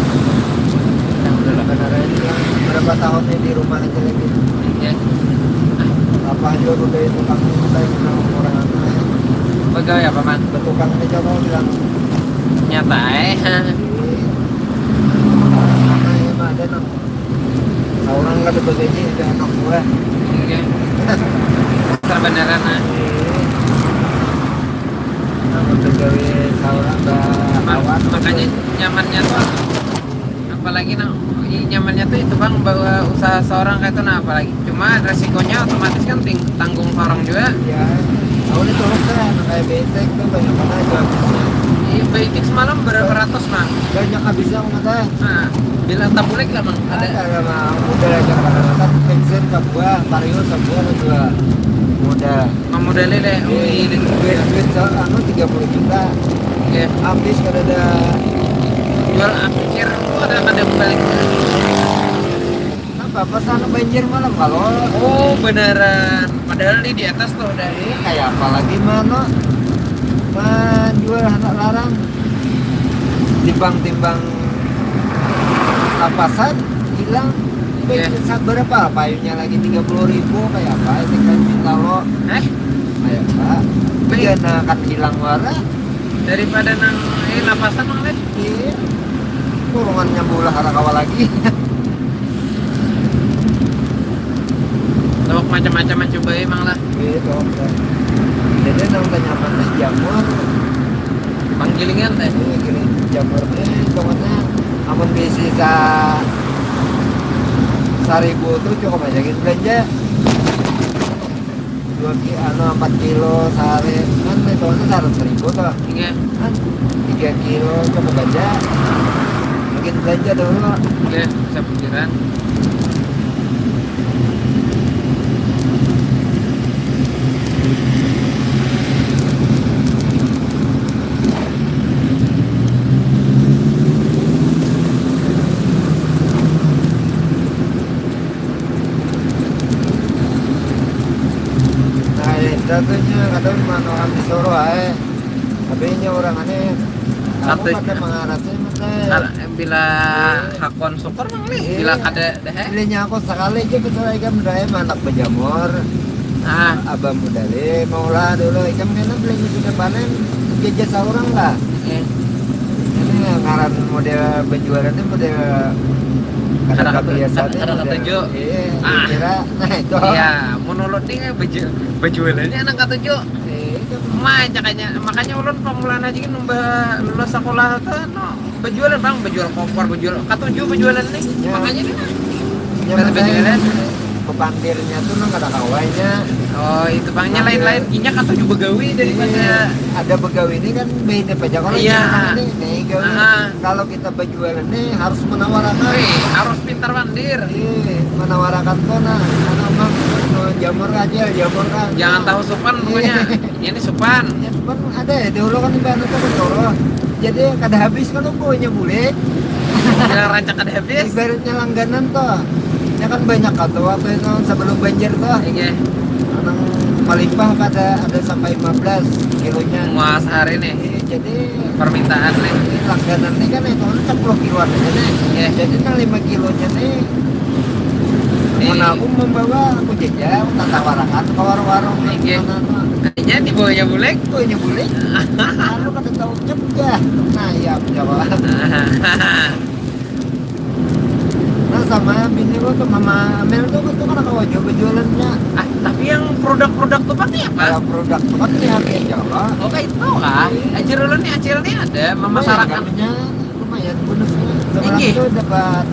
Yang udah lah benar ini kan berapa tahun ini di rumah aja lagi. Oke. Apa aja udah itu kamu kita yang udah kurang anu ya. Pegawai apa, Mang? Betukang ini coba bilang Nyata eh. Apa ya ada nang orang kada begaji ada anak buah. Oke. Kebenaran, ah. Nah, begawe saurang ada Ma- kawan. Makanya nyamannya tuh apa Apalagi nang, i, nyamannya tuh itu, Bang, bahwa usaha seorang kayak itu, nah, apalagi. Cuma resikonya otomatis kan ting-, tanggung seorang juga. Ya, aku ini terus kan kayak betek tuh, banyak banget itu habisnya. Iya, baik semalam berapa ratus, Bang? Banyak habisnya aku mata. Nah, bilang tak boleh lah, Bang. Ada. Ada lah, Bang. Udah aja, kadang-kadang bensin sebuah, Vario sebuah, kedua modal. Memodali deh. Oh, iya, deh. Duit, duit se- anu tiga puluh juta Oke. Habis kada ada. Jual akhir tuh ada, ada balik. Apa pas anu banjir malam kalau Oh, beneran. Padahal di, di atas tuh udah. Ini kayak apa lagi mano menjual anak larang, timbang-timbang lapasan hilang. Iya. Sa- berapa payunya lagi, tiga puluh ribu kayak apa ini kan kita lo Eh, kayak apa? Baik. Iya, nah, kan hilang wara. Daripada nang, eh, lapasan, Bang, deh. Iya. Kurungannya bola hara kawa lagi. Tawak macam-macam coba emang lah. Gitu, oke. Jadi nang tanyaman teh jamur. Panggilingan teh. Ini gini, jamur ini pokoknya amun bisi sa saribu tuh cukup aja gitu belanja. Dua ki anu, empat kilo sehari kan itu kan seratus ribu tuh. Iya. Kan tiga kilo cukup aja. Mungkin belanja dulu. Iya, bisa pikiran. Nah, itu tuh nya kadang mana orang disuruh ae. Tapi nya orang aneh. Aku Sampai- kada mengarasi mete. Kal-, bila hakon syukur, Bang, nih. Bila Iya. Kada deh. Belinya aku sekali aja betul ikam dah anak berjamur. Ah, Abah muda le mau lah dulu ikam kena beli sudah panen jaja seorang lah. eh. Ini yang ngaran model berjualan ini model Kada kada katu- kebiasaan kada model- katuju. Iya, Ah. Kira nah itu. Iya, menurut nih baju bajualannya anak katuju. Iya, itu. Makanya makanya ulun pamulaan aja kan, mbak, lulus sekolah tuh, no, bajualan, Bang, bajual kompor, bajual katuju bajualan nih. Ya. Makanya nih. Ya, Kada makanya bajualan. Bepandirnya tuh nang kada kawainya. Oh, itu, Bang, nya lain-lain, inya katuju begawi daripada Iya, ada begawi ini kan beda aja kalau Iya. Yang ini nih gawi. Ah. Kalau kita berjualan nih harus menawarkan. Eh, harus pintar pandir. Iya, menawarkan tuh nah, anak mang jamur aja, jamur kan. Jangan tahu supan pokoknya. Ini supan. Ya, cuman ada ya dulu kan ibaratnya kan dulu. Jadi kada habis kan buahnya bulik. Bilang rancak kada habis. Ibaratnya langganan tuh. Ya kan banyak kan tuh waktu itu sebelum banjir tuh. Iya. Nang melimpah kada ada sampai lima belas kilonya. Muas hari nih. Iya, jadi Permintaan nih. Ini langganan nih kan itu kan sepuluh kiloan aja nih. Iya. Jadi nang lima kilonya nih Iya. Mun aku membawa aku jajan, tak tawarakan ke warung-warung Iya. Mana-mana. Jadi bawanya bulik. Tuh ini bulik. Aku kada tahu nyep ya. Nah iya aku jawab. Nah sama bini lu tuh mama Amel tuh tuh kan kawa juga jualannya. Ah, tapi yang produk-produk tuh pakai apa? Kalau produk tuh kan di H P Jawa. Oh, kayak itu kah? Ajar ulun nih, acil nih ada memasarakan. Lumayan, lumayan bonusnya. Semalam Tinggi. Itu dapat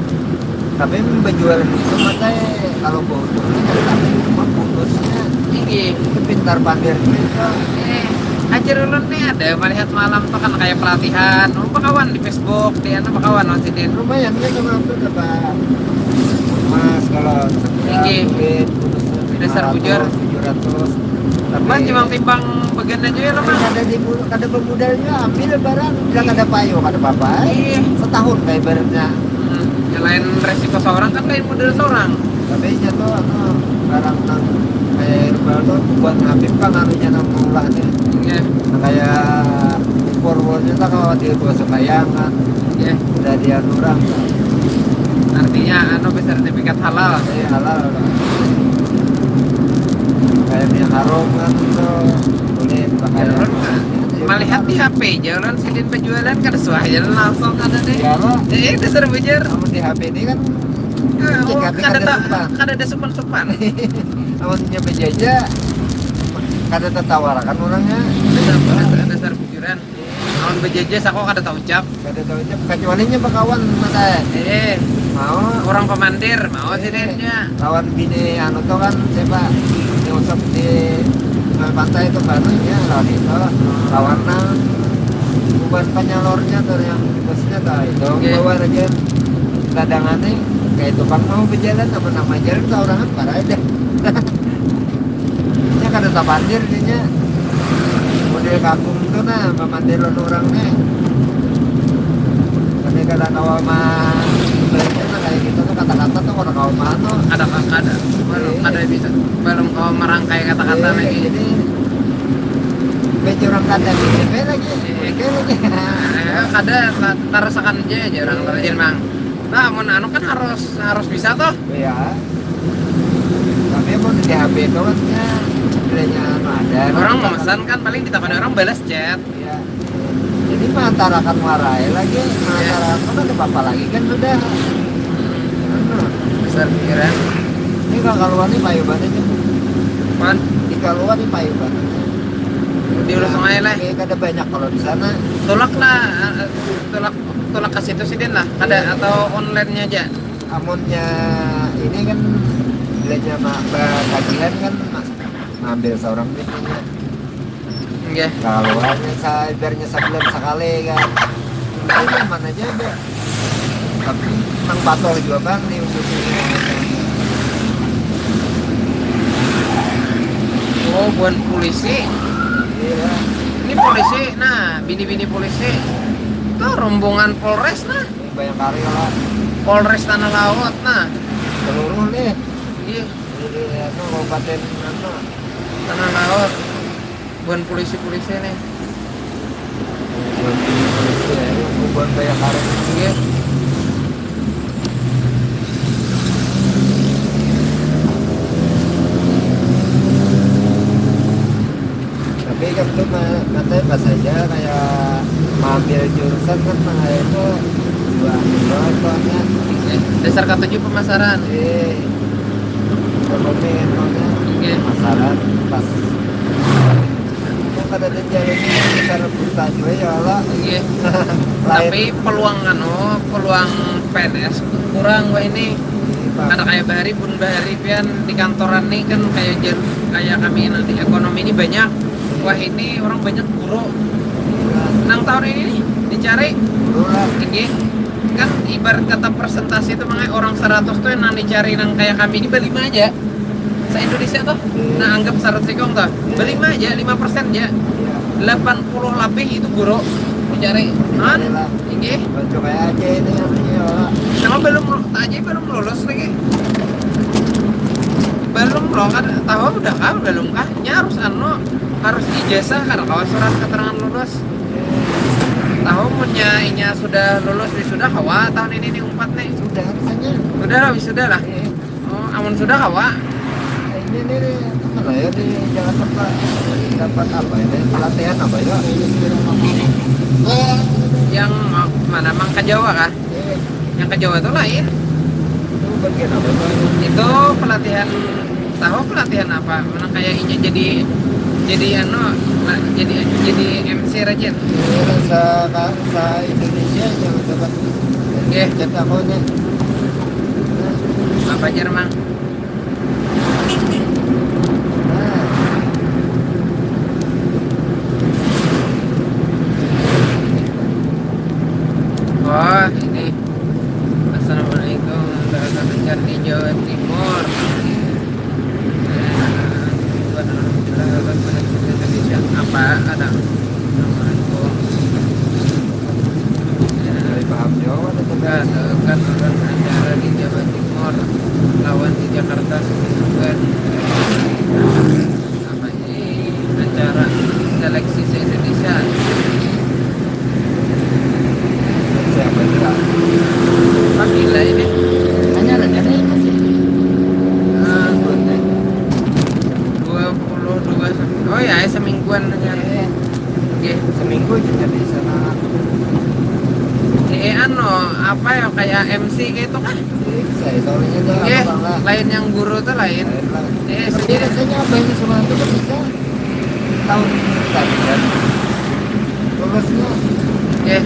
tapi berjualan itu matai kalau bau tuh kan tapi cuma bonusnya Tinggi. Itu pintar pandir itu. Eh, ajar ulun nih ada melihat malam tuh kan kayak pelatihan. Oh, bakawan di Facebook, di anu bakawan lawan sidin. Lumayan kan sama aku dapat emas kalau Tinggi. Duit bonusnya Dasar lima ratus, bujur. Tujuh ratus. Tapi Mas cuma timbang bagian aja ya lo, Mas. Kada di kada bermodalnya ambil barang, bila kada payu kada apa-apa. Iya. Setahun kayak ibaratnya. Hmm, ya lain resiko seorang kan lain modal seorang. Tapi jatuh apa barang nang kayak herbal tuh buat Habib kan anunya nang maulah nih. Iya. Nah, kayak Purwonya tak kalau dia bawa sembayangan Iya. udah dia orang Artinya anu bersertifikat halal. Ini halal lah. Kayak minyak harum kan tuh boleh pakai. Ya, ulun melihat di H P aja ulun sidin penjualan kada suah aja langsung ada deh. Ya lo, Eh, dasar bujur. Namun di H P ini kan Eh, oh, Tingkat kada kada ta- supan. kada ada supan-supan. Amunnya penjajah kada tertawarakan orangnya. Dasar dasar bujuran. Lawan bejajas aku kada taucap. Kada taucap, kecualinya bakawan mata. Eh, mau orang pemandir, mau sidin nya. Lawan bini anu tuh kan siapa? Nyusap di pantai itu baru ya lawan itu. Lawan nang bukan penyalurnya tuh yang busnya tuh itu okay. Bawa aja cadangannya kayak tukang mau berjalan sama nama jalan tuh orang apa aja. Nya kada tapandir dinya. Model kakung tu nah, pamandir lawan urang nih. Tapi kada kawa ma belajar nah kayak gitu tuh kata-kata tuh kada kawa ma anu. Kada kada. Balum kada bisa. Balum kawa merangkai kata-kata lagi. Jadi baca urang kada bisa bae lagi. Oke lagi. Kada tarasakan aja aja urang rajin mang. Nah, amun anu kan harus harus bisa tuh. Iya. Tapi pun di H P itu kan ya bilanya anu ada. Orang memesan kan paling kita pada orang balas chat. Iya. Jadi mengantarakan warai lagi, mengantarakan kan ada apa lagi kan sudah. Anu. Besar pikiran. Ini kalau keluar nih payu banget aja. Man? Di keluar nih payu banget. Di Hulu Sungai lah. Ini kada banyak kalau di sana. Tulak lah, tulak tulak ke situ sidin lah, kada atau online-nya aja? Amunnya ini kan bilanya ma- ba- tagihan kan ma- maambil seorang duitnya. Nggih. Kalau hanya sa- ibaratnya sebulan sekali kan. Ini nyaman aja ada. Tapi nang patuh juga bang di ujung ini. Oh, bukan polisi. Iya. Ini polisi, nah, bini-bini polisi. Itu rombongan Polres nah. Bayangkari lah. Polres Tanah Laut nah. Seluruh nih. Iya. Jadi anu kabupaten anu. Tanah Laut. Bukan polisi-polisi nih. Bukan polisi ya, bukan Bayangkari. Iya. Tapi kan tuh ma- katanya pas aja kayak maambil jurusan kan mah itu dua anu banget soalnya dasar katuju pemasaran. Eh, ekonomi soalnya Oke. Masalah pas itu kada ada jalan dasar buta juga ya Allah. Iya. Tapi peluang anu, peluang P N S kurang wah ini. Karena kayak bahari pun bahari pian di kantoran nih kan kayak jar- kayak kami nanti ekonomi ini banyak. Wah ini orang banyak guru. Nang tahun ini nih dicari. Ini kan ibarat kata persentase itu makanya orang seratus tuh yang nang dicari nang kayak kami ini berlima aja. Se Indonesia tuh. Nah anggap seratus ikung tuh. Berlima aja, lima persen aja. Delapan puluh lebih itu guru dicari. Kan? Inggih. Coba aja ini yang ini ya. Sama belum tak aja belum lulus lagi. Belum loh kan tahu udah kah belum kah? Nya harus anu harus ijazah kada kawa surat keterangan lulus. Tahu munnya inya sudah lulus wisuda hawa tahun ini nih umpat nih. Sudah rasanya. Sudah lah wisuda lah. Iya. Oh, amun sudah hawa. Ini nih, nih apa lah ya di Jakarta dapat apa ini pelatihan apa ya? Yang ma- mana Mangka Jawa kah? Yang ke Jawa tuh lain. Itu bagian apa tuh? Itu pelatihan tahu pelatihan apa? Mana kayak inya jadi jadi anu lah, jadi jadi M C rajin. Sa sa Indonesia yang dapat Oke. Chat aku nih. Apa aja mang? Oh, ini. Assalamualaikum. Berapa lancar di Jawa Timur? Apa ada? Assalamualaikum. Dari paham Jawa atau kan kan orang acara di Jawa Timur lawan di Jakarta sebutkan apa ini acara seleksi se Indonesia. Siapa itu lah? Pagila ini. Hanya ada dari masih. Ah, dua puluh dua oh ya semingguan dengan. Oke. Seminggu aja jadi sana. Eh, anu, apa ya kayak M C gitu kah? Saya soalnya tuh Oke, apa lah. Lain yang guru tuh lain. Lain lah. Eh, Tapi sendiri. Biasanya apa yang suruh itu kan bisa tahun tadi kan. Lulusnya. Oke.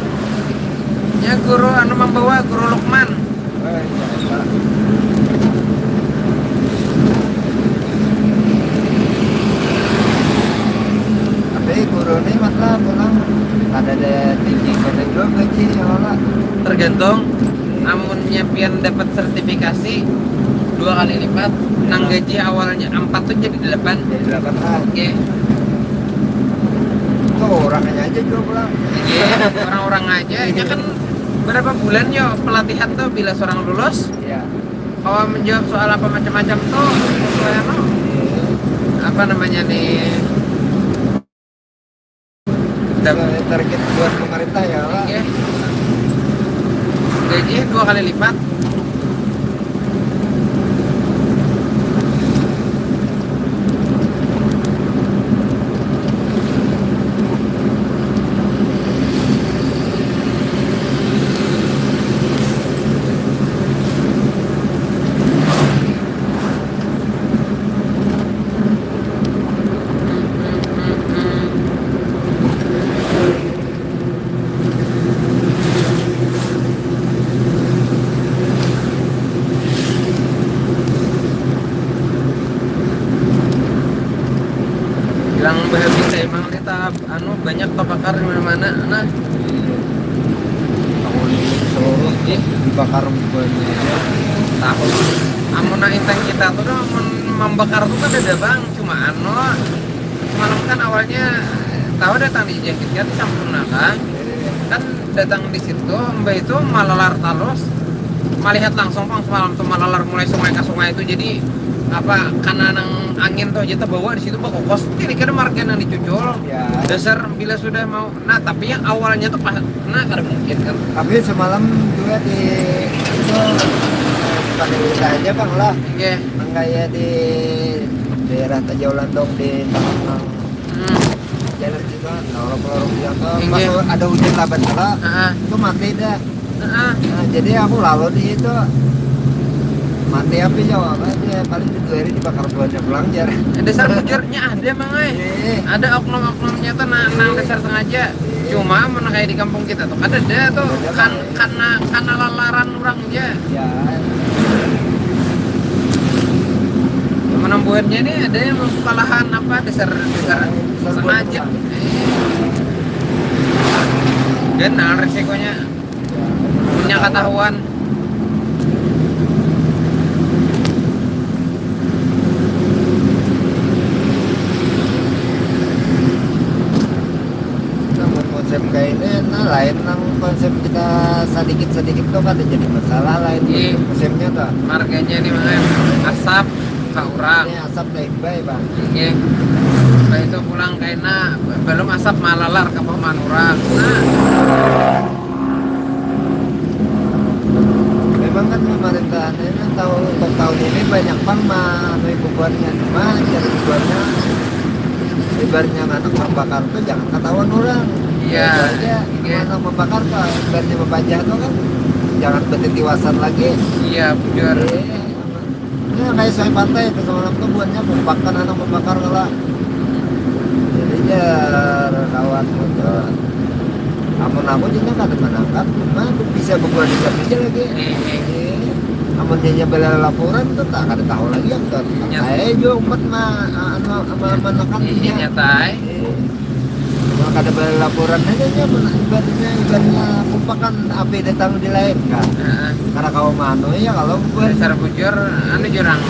Ya, guru anu membawa Guru Lukman. Oh, iya, iya. Tapi guru ni mata pulang kada ada tinggi, kada jua gaji ya lah. Tergantung. Amunnya pian dapat sertifikasi dua kali lipat, nang gaji awalnya empat tuh jadi delapan. Jadi delapan lah. Oke. Itu orangnya aja juga pulang. Iya, orang-orang aja. Ya kan berapa bulan yo pelatihan tuh bila seorang lulus? Iya. Kalau menjawab soal apa macam-macam tuh sesuai apa? Iya. Apa namanya nih? Sesuai target buat pemerintah ya, Pak. Iya. Gaji dua kali lipat. Bilang bahabis emang nih, tahap anu, banyak kebakar di mana-mana nah. Tahun seluruh dibakar bubuhannya. Tahu. Amun nang intan kita tuh dah, amun membakar tuh kan ada bang, cuma anu, semalam kan awalnya tahu datang di jangkit kan sampurna kan, kan datang di situ, mbah itu malalar talus, melihat langsung pang semalam tuh malalar mulai sungai ke sungai itu, jadi apa karena nang angin tuh aja terbawa di situ bakokos, ini kada marga nang dicucul. Ya. Dasar bila sudah mau, nah tapi yang awalnya tuh pas, nah kada mungkin kan. Tapi semalam juga di itu, bukan di kita aja bang lah. Oke. Nang kayak di daerah Tajaulandong di tengah Hmm. Jalan juga, lorong-lorong juga tuh. Inggih. Pas ada hujan labat kala, Heeh. Itu mati dah. Heeh. Nah, jadi aku lalu di itu mati api jawab aja, paling di dua hari dibakar buhannya pulang jar. Dasar bujurnya ada mang ai. Iya. Ada oknum-oknumnya tuh nang, nang dasar sengaja. Iya. Cuma mun kayak di kampung kita tuh kada ada tuh. Ada, kan Bang. Karena karena lalaran orang aja. Ya. Menambuhannya nih ada yang membuka lahan apa dasar dasar sengaja. Ganal resikonya. Punya ketahuan. Namun musim kayak ini, nah lain nang konsep kita sedikit-sedikit tuh kada jadi masalah lain. Iya. Musimnya tuh. Marganya nih, Mang, asap ka urang. Ini asap naik baik, Bang. Iya. Setelah itu pulang kaina, belum asap malalar ke pahuman urang. Nah. Memang kan pemerintahan ini tahu untuk tahun ini banyak pang ma-, anu bubuhannya cuma jadi bubuhannya ibaratnya anak membakar tuh jangan ketahuan orang. Iya. Biasa aja, iya. Anak membakar tuh ibaratnya bapajah tuh kan jangan bertitiwasan lagi. Iya, bujur. Iya. Ini kayak soal pantai itu semalam tuh buatnya bumpakan anak membakar kala. Jadi jar kawan itu, amun aku jadinya kada menangkap, cuma aku bisa berbuat di aja lagi. Iya. Amun dia bela laporan tuh tak ada tahu lagi yang tuh. Iya. Saya juga umat mah anu menekan. Iya, dia. Nyata, eh. Iya. Kalau kada bela laporan aja nya, ibaratnya ibaratnya kumpakan api datang di lain kan. Heeh. Karena kau mano ya kalau buat dasar bujur anu jurang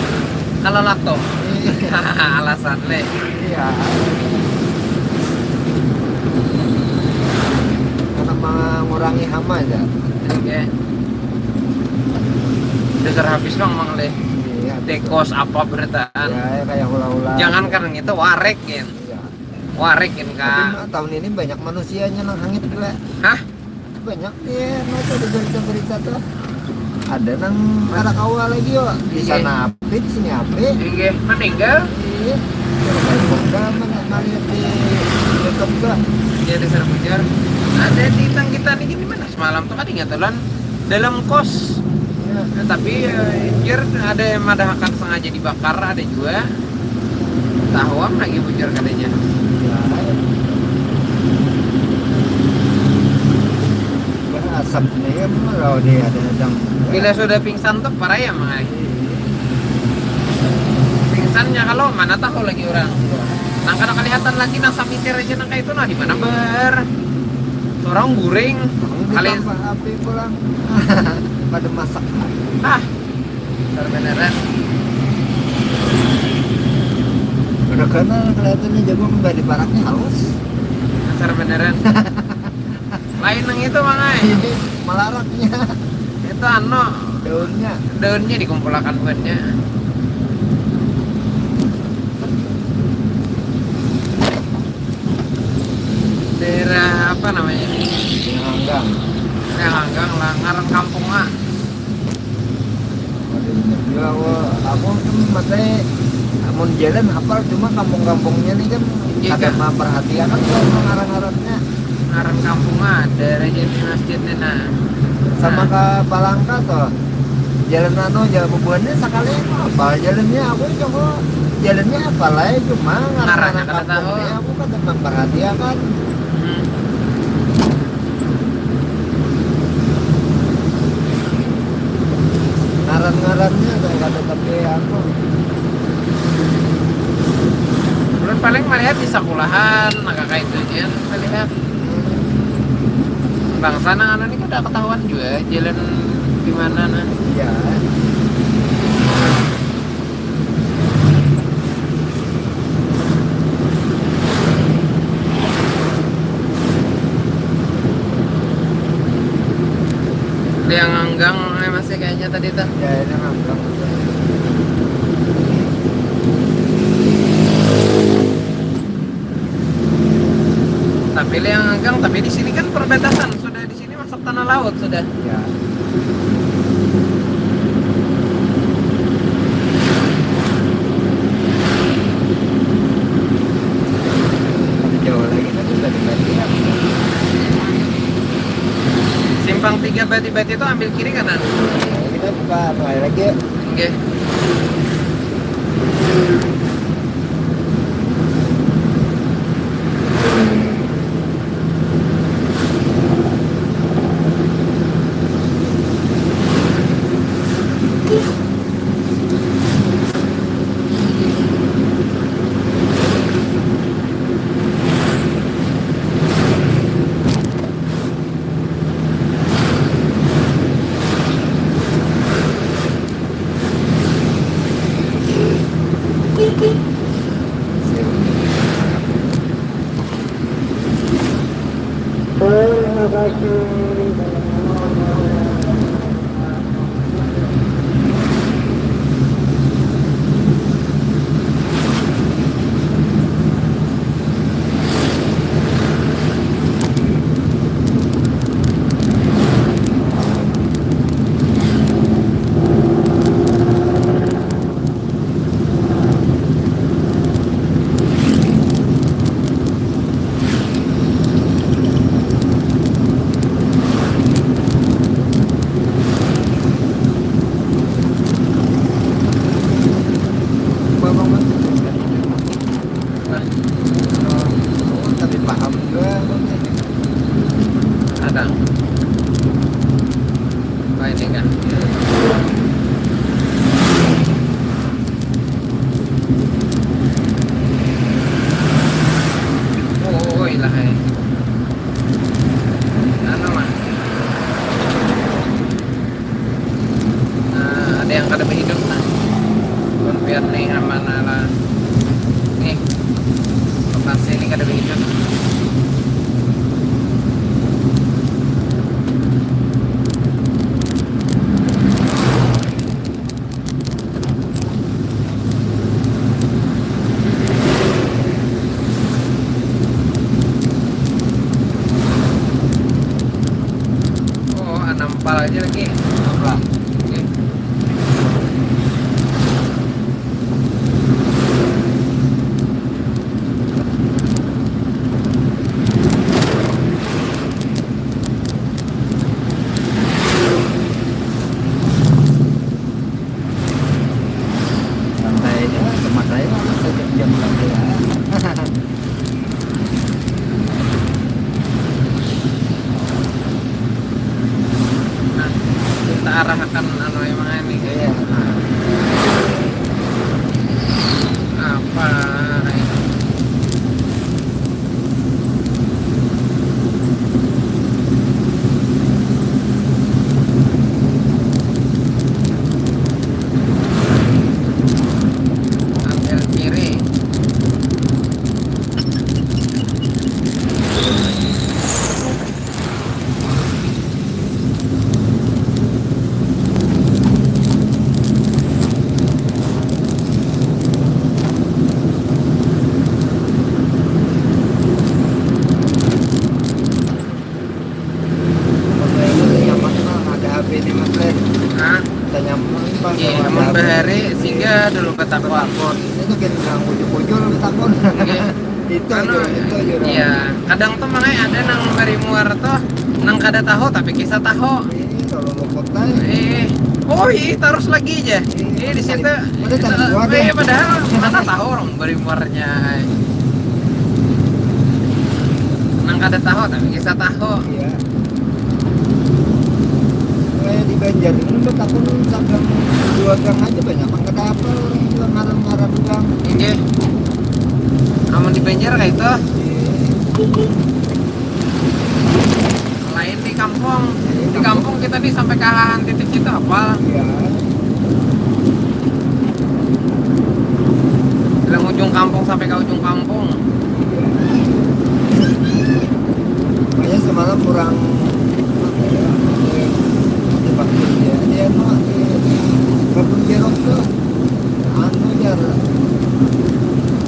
kalau lato. Iya. Alasan le. Iya. Karena mengurangi hama aja. Oke. Dasar habis bang mang le. Iya. Dekos apa berataan. Ya, ya, kayak hula-hula. Jangan karena itu warek kan. Iya. Warek kan kak. Tapi tahun ini banyak manusianya nang hangit gila. Hah? Banyak ya, masa ada berita-berita tuh. Ada nang kada kawa lagi yo. Di sana api, di sini api. Iya, meninggal. Iya. Ada mana melihat di YouTube tuh. Iya, dasar bujur. Ada di tang kita nih gini mana? Semalam tuh kan ingat tuh, Lan, dalam kos. Iya. Nah, tapi eh, jir ada yang madahakan sengaja dibakar, ada juga. Tahuam lagi bujur katanya. Ya. Sabtunya ya, kalau dia ada datang. Bila sudah pingsan tuh parah ya, Mang, ai. Pingsannya kalau mana tahu lagi orang. Nang kada kelihatan lagi, nang sapitir aja nang kayak itu, nah, di mana ber. Seorang guring. Kali ditambah api pulang. Pada masak. Ah, beneran. Udah kenal kelihatannya jagung, nggak diparaknya halus. Dasar beneran. Lain nang itu, Mang, ai. Malaraknya. Itu anu, daunnya. Daunnya dikumpulakan buatnya. Daerah apa namanya ini? Yang Anggang. Yang Anggang lah, ngaran kampungnya. Waduh, ingat juga aku. Aku tuh mate amun jalan hafal, cuma kampung-kampungnya nih kan. Iya, kada memperhatikan tuh ngaran-ngarannya. Ngaran kampung ada aja di masjidnya, nah. Sama ke Palangka tuh. Jalan anu, jalan bubuhannya sekali apa jalannya, aku coba jalannya apa lah ya, cuma ngaran-ngaran kampungnya aku kada memperhatikan. Hmm. Ngaran-ngarannya kayak kada tapi apa. Ulun paling melihat di sekolahan, nah, kakak itu aja melihat. Bangsa nang anu ni kada ketahuan juga jalan di mana, nah. Iya. Liang Anggang, eh, masih kayaknya tadi tuh. Ya, ini Anggang. Tapi Liang Anggang, tapi di sini kan perbatasan, sudah di sini masuk tanah laut sudah. Ya. Jauh lagi tapi udah dibagi ya. Simpang tiga Bati-Bati itu ambil kiri kanan. Kita buka apa lagi ya? Oke. Tapi paham juga. Ada. Apa ini kan? Oh, oh, oh, ilah, eh. Anu mah. Nah, ada yang kada berhidup, nah. Kon pian nih, aman lah. Nih. Lokasi ini kada berhidup. Oh, anam pal aja lagi. Apa? Oke. Santai aja, semak aja, sejam-jam santai aja. Lu batakon. Takon. Itu kan nang bujur-bujur lu takon. Iya. Itu Anu, aja, itu aja. Iya, kadang tuh makanya ada nang bari muar tuh nang kada tahu tapi kisah tahu. Ini kalau luput tadi. Eh, oh iya, terus lagi aja. Iya, di situ. Padahal tadi kuat, Eh, ya. Padahal mana tahu orang bari muarnya. Nang kada tahu tapi kisah tahu. Iya. Kayak di Banjar ini udah takun sagang dua gang aja banyak. Emang kada apa orang itu ngaran-ngaran gang. Inggih. Amun di Banjar kayak itu, Iya. lain di kampung. Di kampung kita nih sampai ke titik kita apa? Iya. Bilang ujung kampung sampai ke ujung kampung. Makanya semalam kurang apa ya, pakai pakai ya, ya no, pakai jerok tuh, anu jar,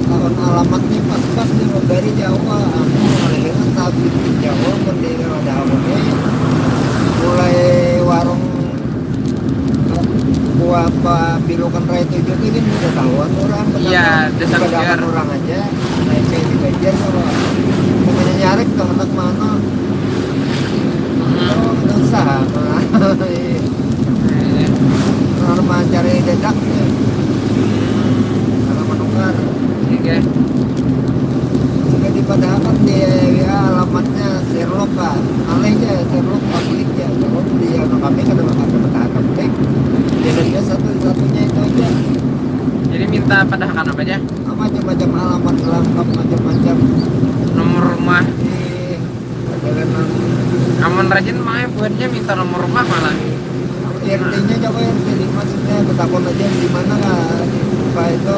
lawan alamatnya pas-pas jar dari Jawa, anu, akhirnya tabit di Jawa, mending ada apa nih, mulai warung Buah apa pilukan raya tujuh tuh kan udah tahuan orang. Iya, dasar Kebanyakan biar. Orang aja. Nah, kayak di Banjar kalau namanya nyarik tuh anak mana. Hmm. Oh, susah. Kalau mencari dedaknya, kalau menukar. Oke. Jika dipadahakan di ya, alamatnya Sherlock lah, alih aja Sherlock, publik ya, kalau di anu kami kada bakal dapat publik. Jadinya satu-satunya itu aja. Jadi minta padahakan apa aja? Apa macam-macam alamat lengkap, macam-macam Nomor rumah. Di perjalanan. Amun rajin makanya buatnya minta nomor rumah malah. R T-nya coba, R T lima, maksudnya betakon aja di mana lah di muka itu,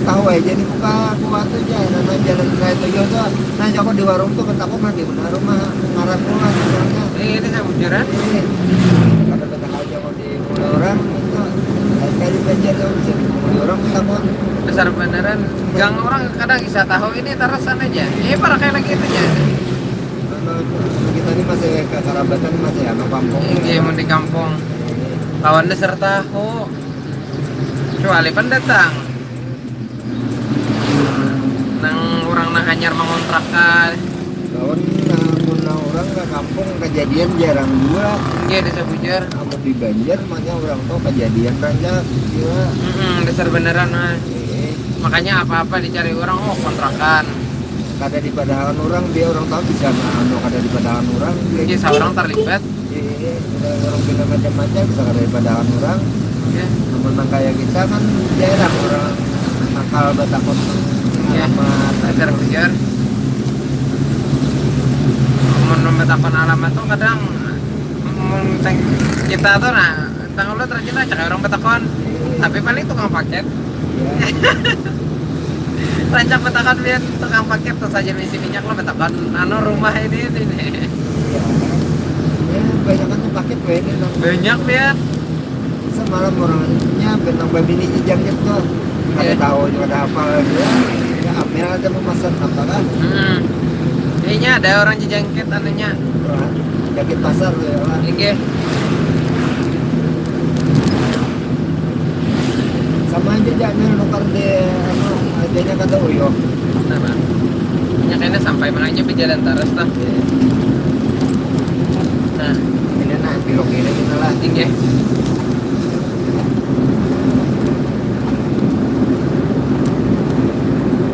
tahu aja di muka kuat aja, nah, nah, jalan raya tujuh tuh, nah, coba di warung tuh betakon lah di mana rumah ngaran rumah misalnya. Eh, ini saya bujuran. Ini kada betakon aja kok di mulai orang itu, kayak di Banjar tuh bisa di mulai orang betakon. Dasar beneran. Gang orang kadang bisa tahu ini tarasan aja. Ini para kayak lagi itu aja. Karena kita ini masih kekerabatan, masih anak kampung. Iya, mau di kampung. Lawan dasar tahu. Kecuali pendatang. Nang orang nang hanyar mengontrakan. Lawan, nah, mun nang orang ke kampung kejadian jarang juga. Iya, desa Bujar. Amun di Banjar, makanya orang tuh kejadian rancak juga. Mm-mm, dasar beneran, nah. Eh, Makanya apa-apa dicari orang, oh, kontrakan. Kada dipadahakan orang, biar orang tahu bisa, nah, anu, kada dipadahakan orang. Iya, seorang terlibat. Iya, orang pindah macam-macam, bisa kada dipadahakan orang. Iya. Namun nang kayak kita kan jarang orang nakal batakun Iya. Alamat. Dasar Bujar. Mun membetakon alamat tuh kadang mun teng-, kita tuh nah, tang ulut rajin aja kayak orang betakon. Tapi paling tukang paket. Ya, Rancak betakon biar tukang paket tuh saja misi minyak lo betakon anu rumah ini ini nih. Ya, banyak kan paket, weh, ini nang Banyak biar. Semalam orangnya benang babini jangkit tuh. Kada Iya. Tahu juga ada apa lagi. Ya, ambil aja pesan apa kan? Hmm. Kayaknya ada orang jejangkit anunya. Wah, jangkit pasar ya lah. Inggih. Sama aja jangan nukar di anu, harganya kata uyuh. Kenapa? Ya kayaknya sampai makanya berjalan terus tuh. Nah, Ini nah, belok kiri kita lah. Inggih.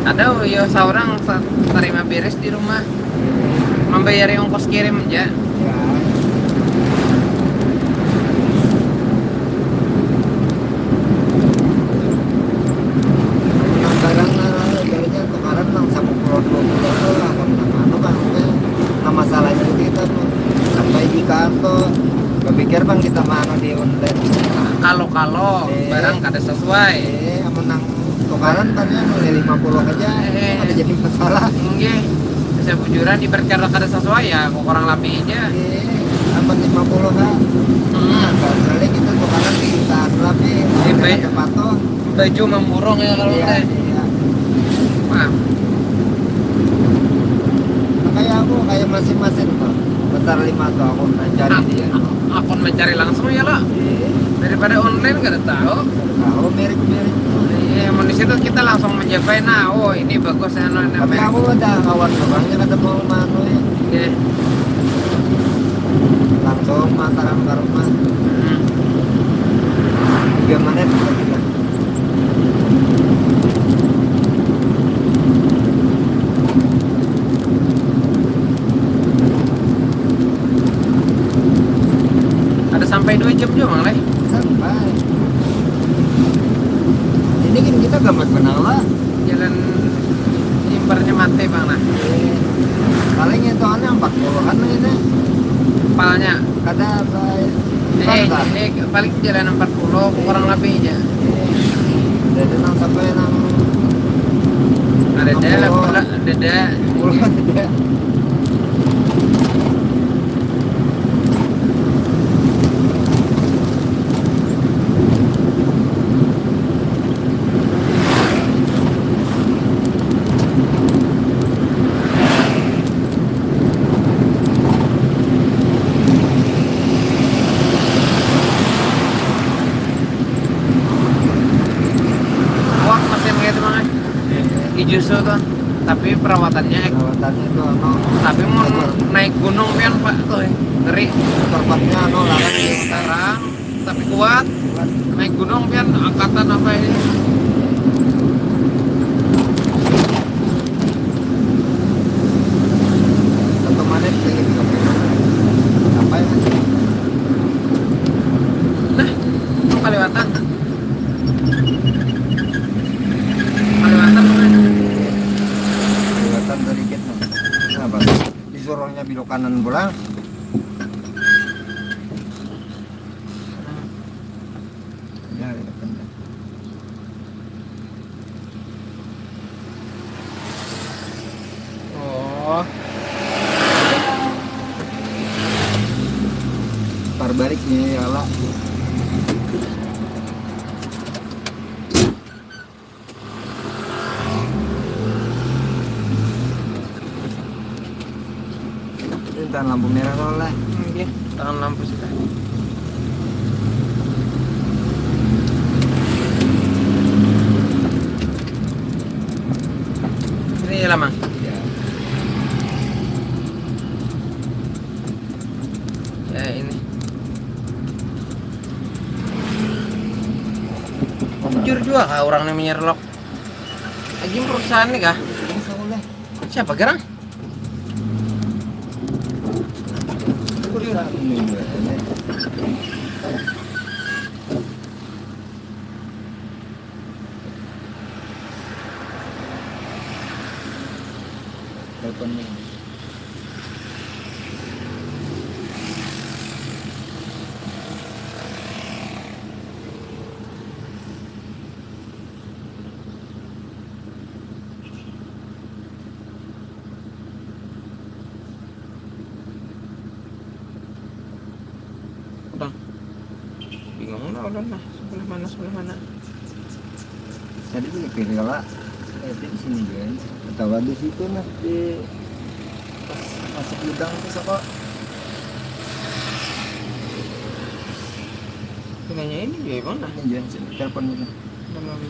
Ada yo seorang sa-, tarima beres di rumah membayari ongkos kirim aja. Ya. Nang barang, nah, ibaratnya tukaran nang sapuluh dua puluh tuh lah, apa nang anu kan, nah, masalahnya kita tuh sampai di kantor, berpikir bang kita mana di online. Kalau-kalau Eh. Barang kada sesuai. Eh, amun nang tukaran tadi nang lima puluh aja, Eh. Ada jadi masalah. Inggih. Saya bujuran ibarat kada kada sesuai ya, kurang lebih aja. Eh, amun lima puluh kan. Hmm. Nah, kali kita tukaran di jutaan lebih. Iya, baik. Ada patuh. Baju memburung ya kalau Iya, teh. Iya. Nah, Nah, kayak aku, kayak masing-masing tuh. Besar lima tuh aku mencari ak- dia. Akun mencari langsung ya lah. Iya. Daripada online kada tahu. Tahu merek-merek tuh. Eh, mun di situ kita langsung menjapai, nah, oh, ini bagus, anu, tapi namanya. Aku ada kawan juga yang ada mau manu ya. Oke. Langsung mataran ke rumah. Hmm. Tiga menit kita. Ada sampai dua jam juga, Mang, leh? Sampai. Ini kan kita gambar benang lah. Jalan timbarnya mati, Bang, nah. Paling itu aneh empat puluhan ini. Palnya. Kada apa, eh, eh, paling jalan empat puluh kurang lebihnya. Jadi nang sampai nang ada dah lah, pula ada dah. Puluh ada. Kuat mesin gitu, Mang, eh. Isuzu tuh. Tapi perawatannya ek- Perawatannya itu anu, tapi mau ekor. Naik gunung pian, Pak, tuh, eh, ngeri. Ekor baknya anu, larang. Larang, tapi kuat. Kuat. Naik gunung pian angkatan apa ini? Satu menit lagi bisa sampai. Sampai, Mas. Nah, itu kaliwatan. Kaliwatan, Mas. Kaliwatan dari gate, Mas. Nah, Bang. Disuruhnya belok kanan pulang. Ya, ya, benar. Oh. Putar balik nih, ya, lah. Ini tahan lampu merah kalau lah. Hmm, iya. Tahan lampu sudah. Ini lama. Ya. Ya, ini. Bujur juga kah orang yang menyerlok? Lagi perusahaan nih kah? Ini sama lah. Siapa gerang? Perusahaan ini, ya. Teleponnya. Bang, bingung lah ulun lah, sebelah mana, sebelah mana. Tadi juga kira lah, eh, di sini kan, atau di situ nah, di pas masuk gudang tuh, siapa? Penanya ini juga, Bang, nah. Ini jangan sini, telepon dulu. Bang, Bang.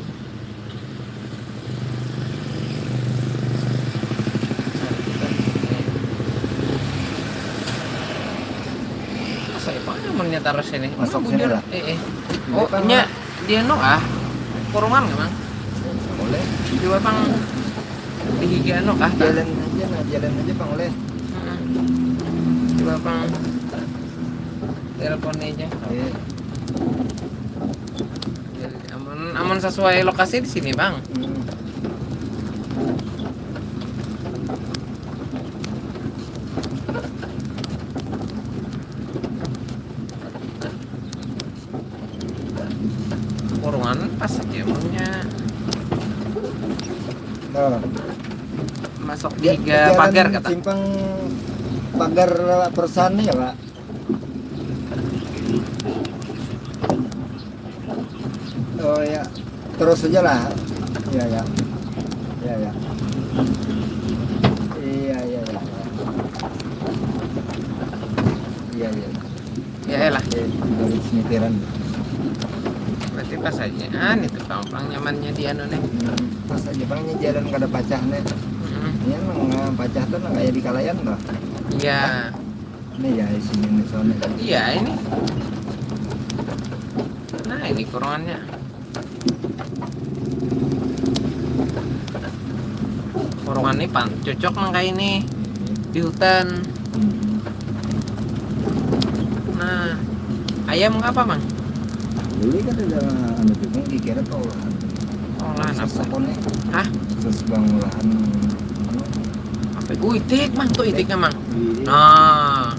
Masa Ipang nyamannya taruh sini? Masuk sini lah. Eh, eh. Oh, nya dia nu ah. Kurungan nggak, Mang? Boleh. Coba, Pang, di higa anu kah? Jalan aja, nah, jalan aja, Pang, boleh. Heeh. Coba, Pang, telepon aja. Iya. Amun, amun sesuai lokasi di sini, Bang. Hmm. Kurungan pas aja munnya. Nah. Masuk di ja-, tiga jalan pagar, kata. Simpang pagar perusahaan nih ya, Pak? Oh ya, terus aja lah. Ya, ya. Ya, ya. Iya, iya, iya. Iya, iya. Ya, elah. Oke, garis nyetiran. Berarti Pas aja. Ah, ini tuh pang, pang nyamannya di anu nih. Pas aja pang ini jalan kada pacah nih. Mm-mm. Ini emang eh, pacah tuh nang kayak di Kalayan tuh. Iya. Ini ya isinya nih soalnya. Iya ini. Nah, ini kurungannya. Kurungan ini pan cocok nang kayak ini di hutan. Hmm. Nah, ayam nggak apa, Mang? Dulu kan ada anu juga kira tuh olahan. Olahan apa? Sakonnya Hah? Terus bang olahan anu, Apa? Uh, itik, Mang, tuh itiknya, Mang. di Nah,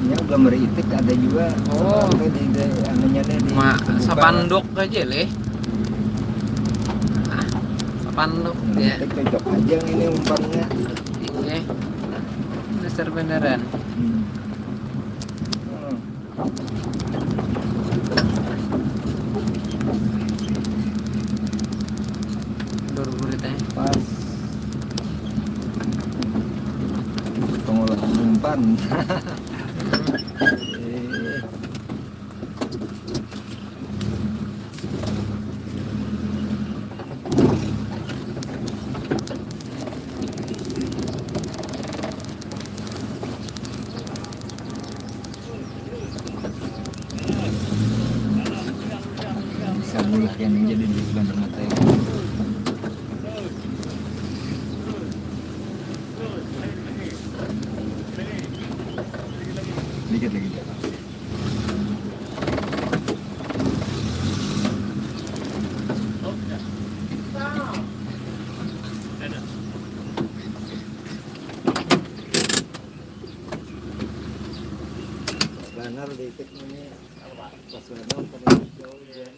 ya gambar itik ada juga. Oh. Apa di, di anunya nih di Ma, buka. Sapanduk aja leh. Ah, sapanduk Nah, ya. Itik cocok aja ini umpannya. Iya. Dasar beneran. Hmm. Hmm. Dur buritnya. Pas pengolahan umpan. Eh, bisa bulat yang jadi di bandar mata ini. Dikit lagi. Benar di itik ini pas benar pada jauh ya.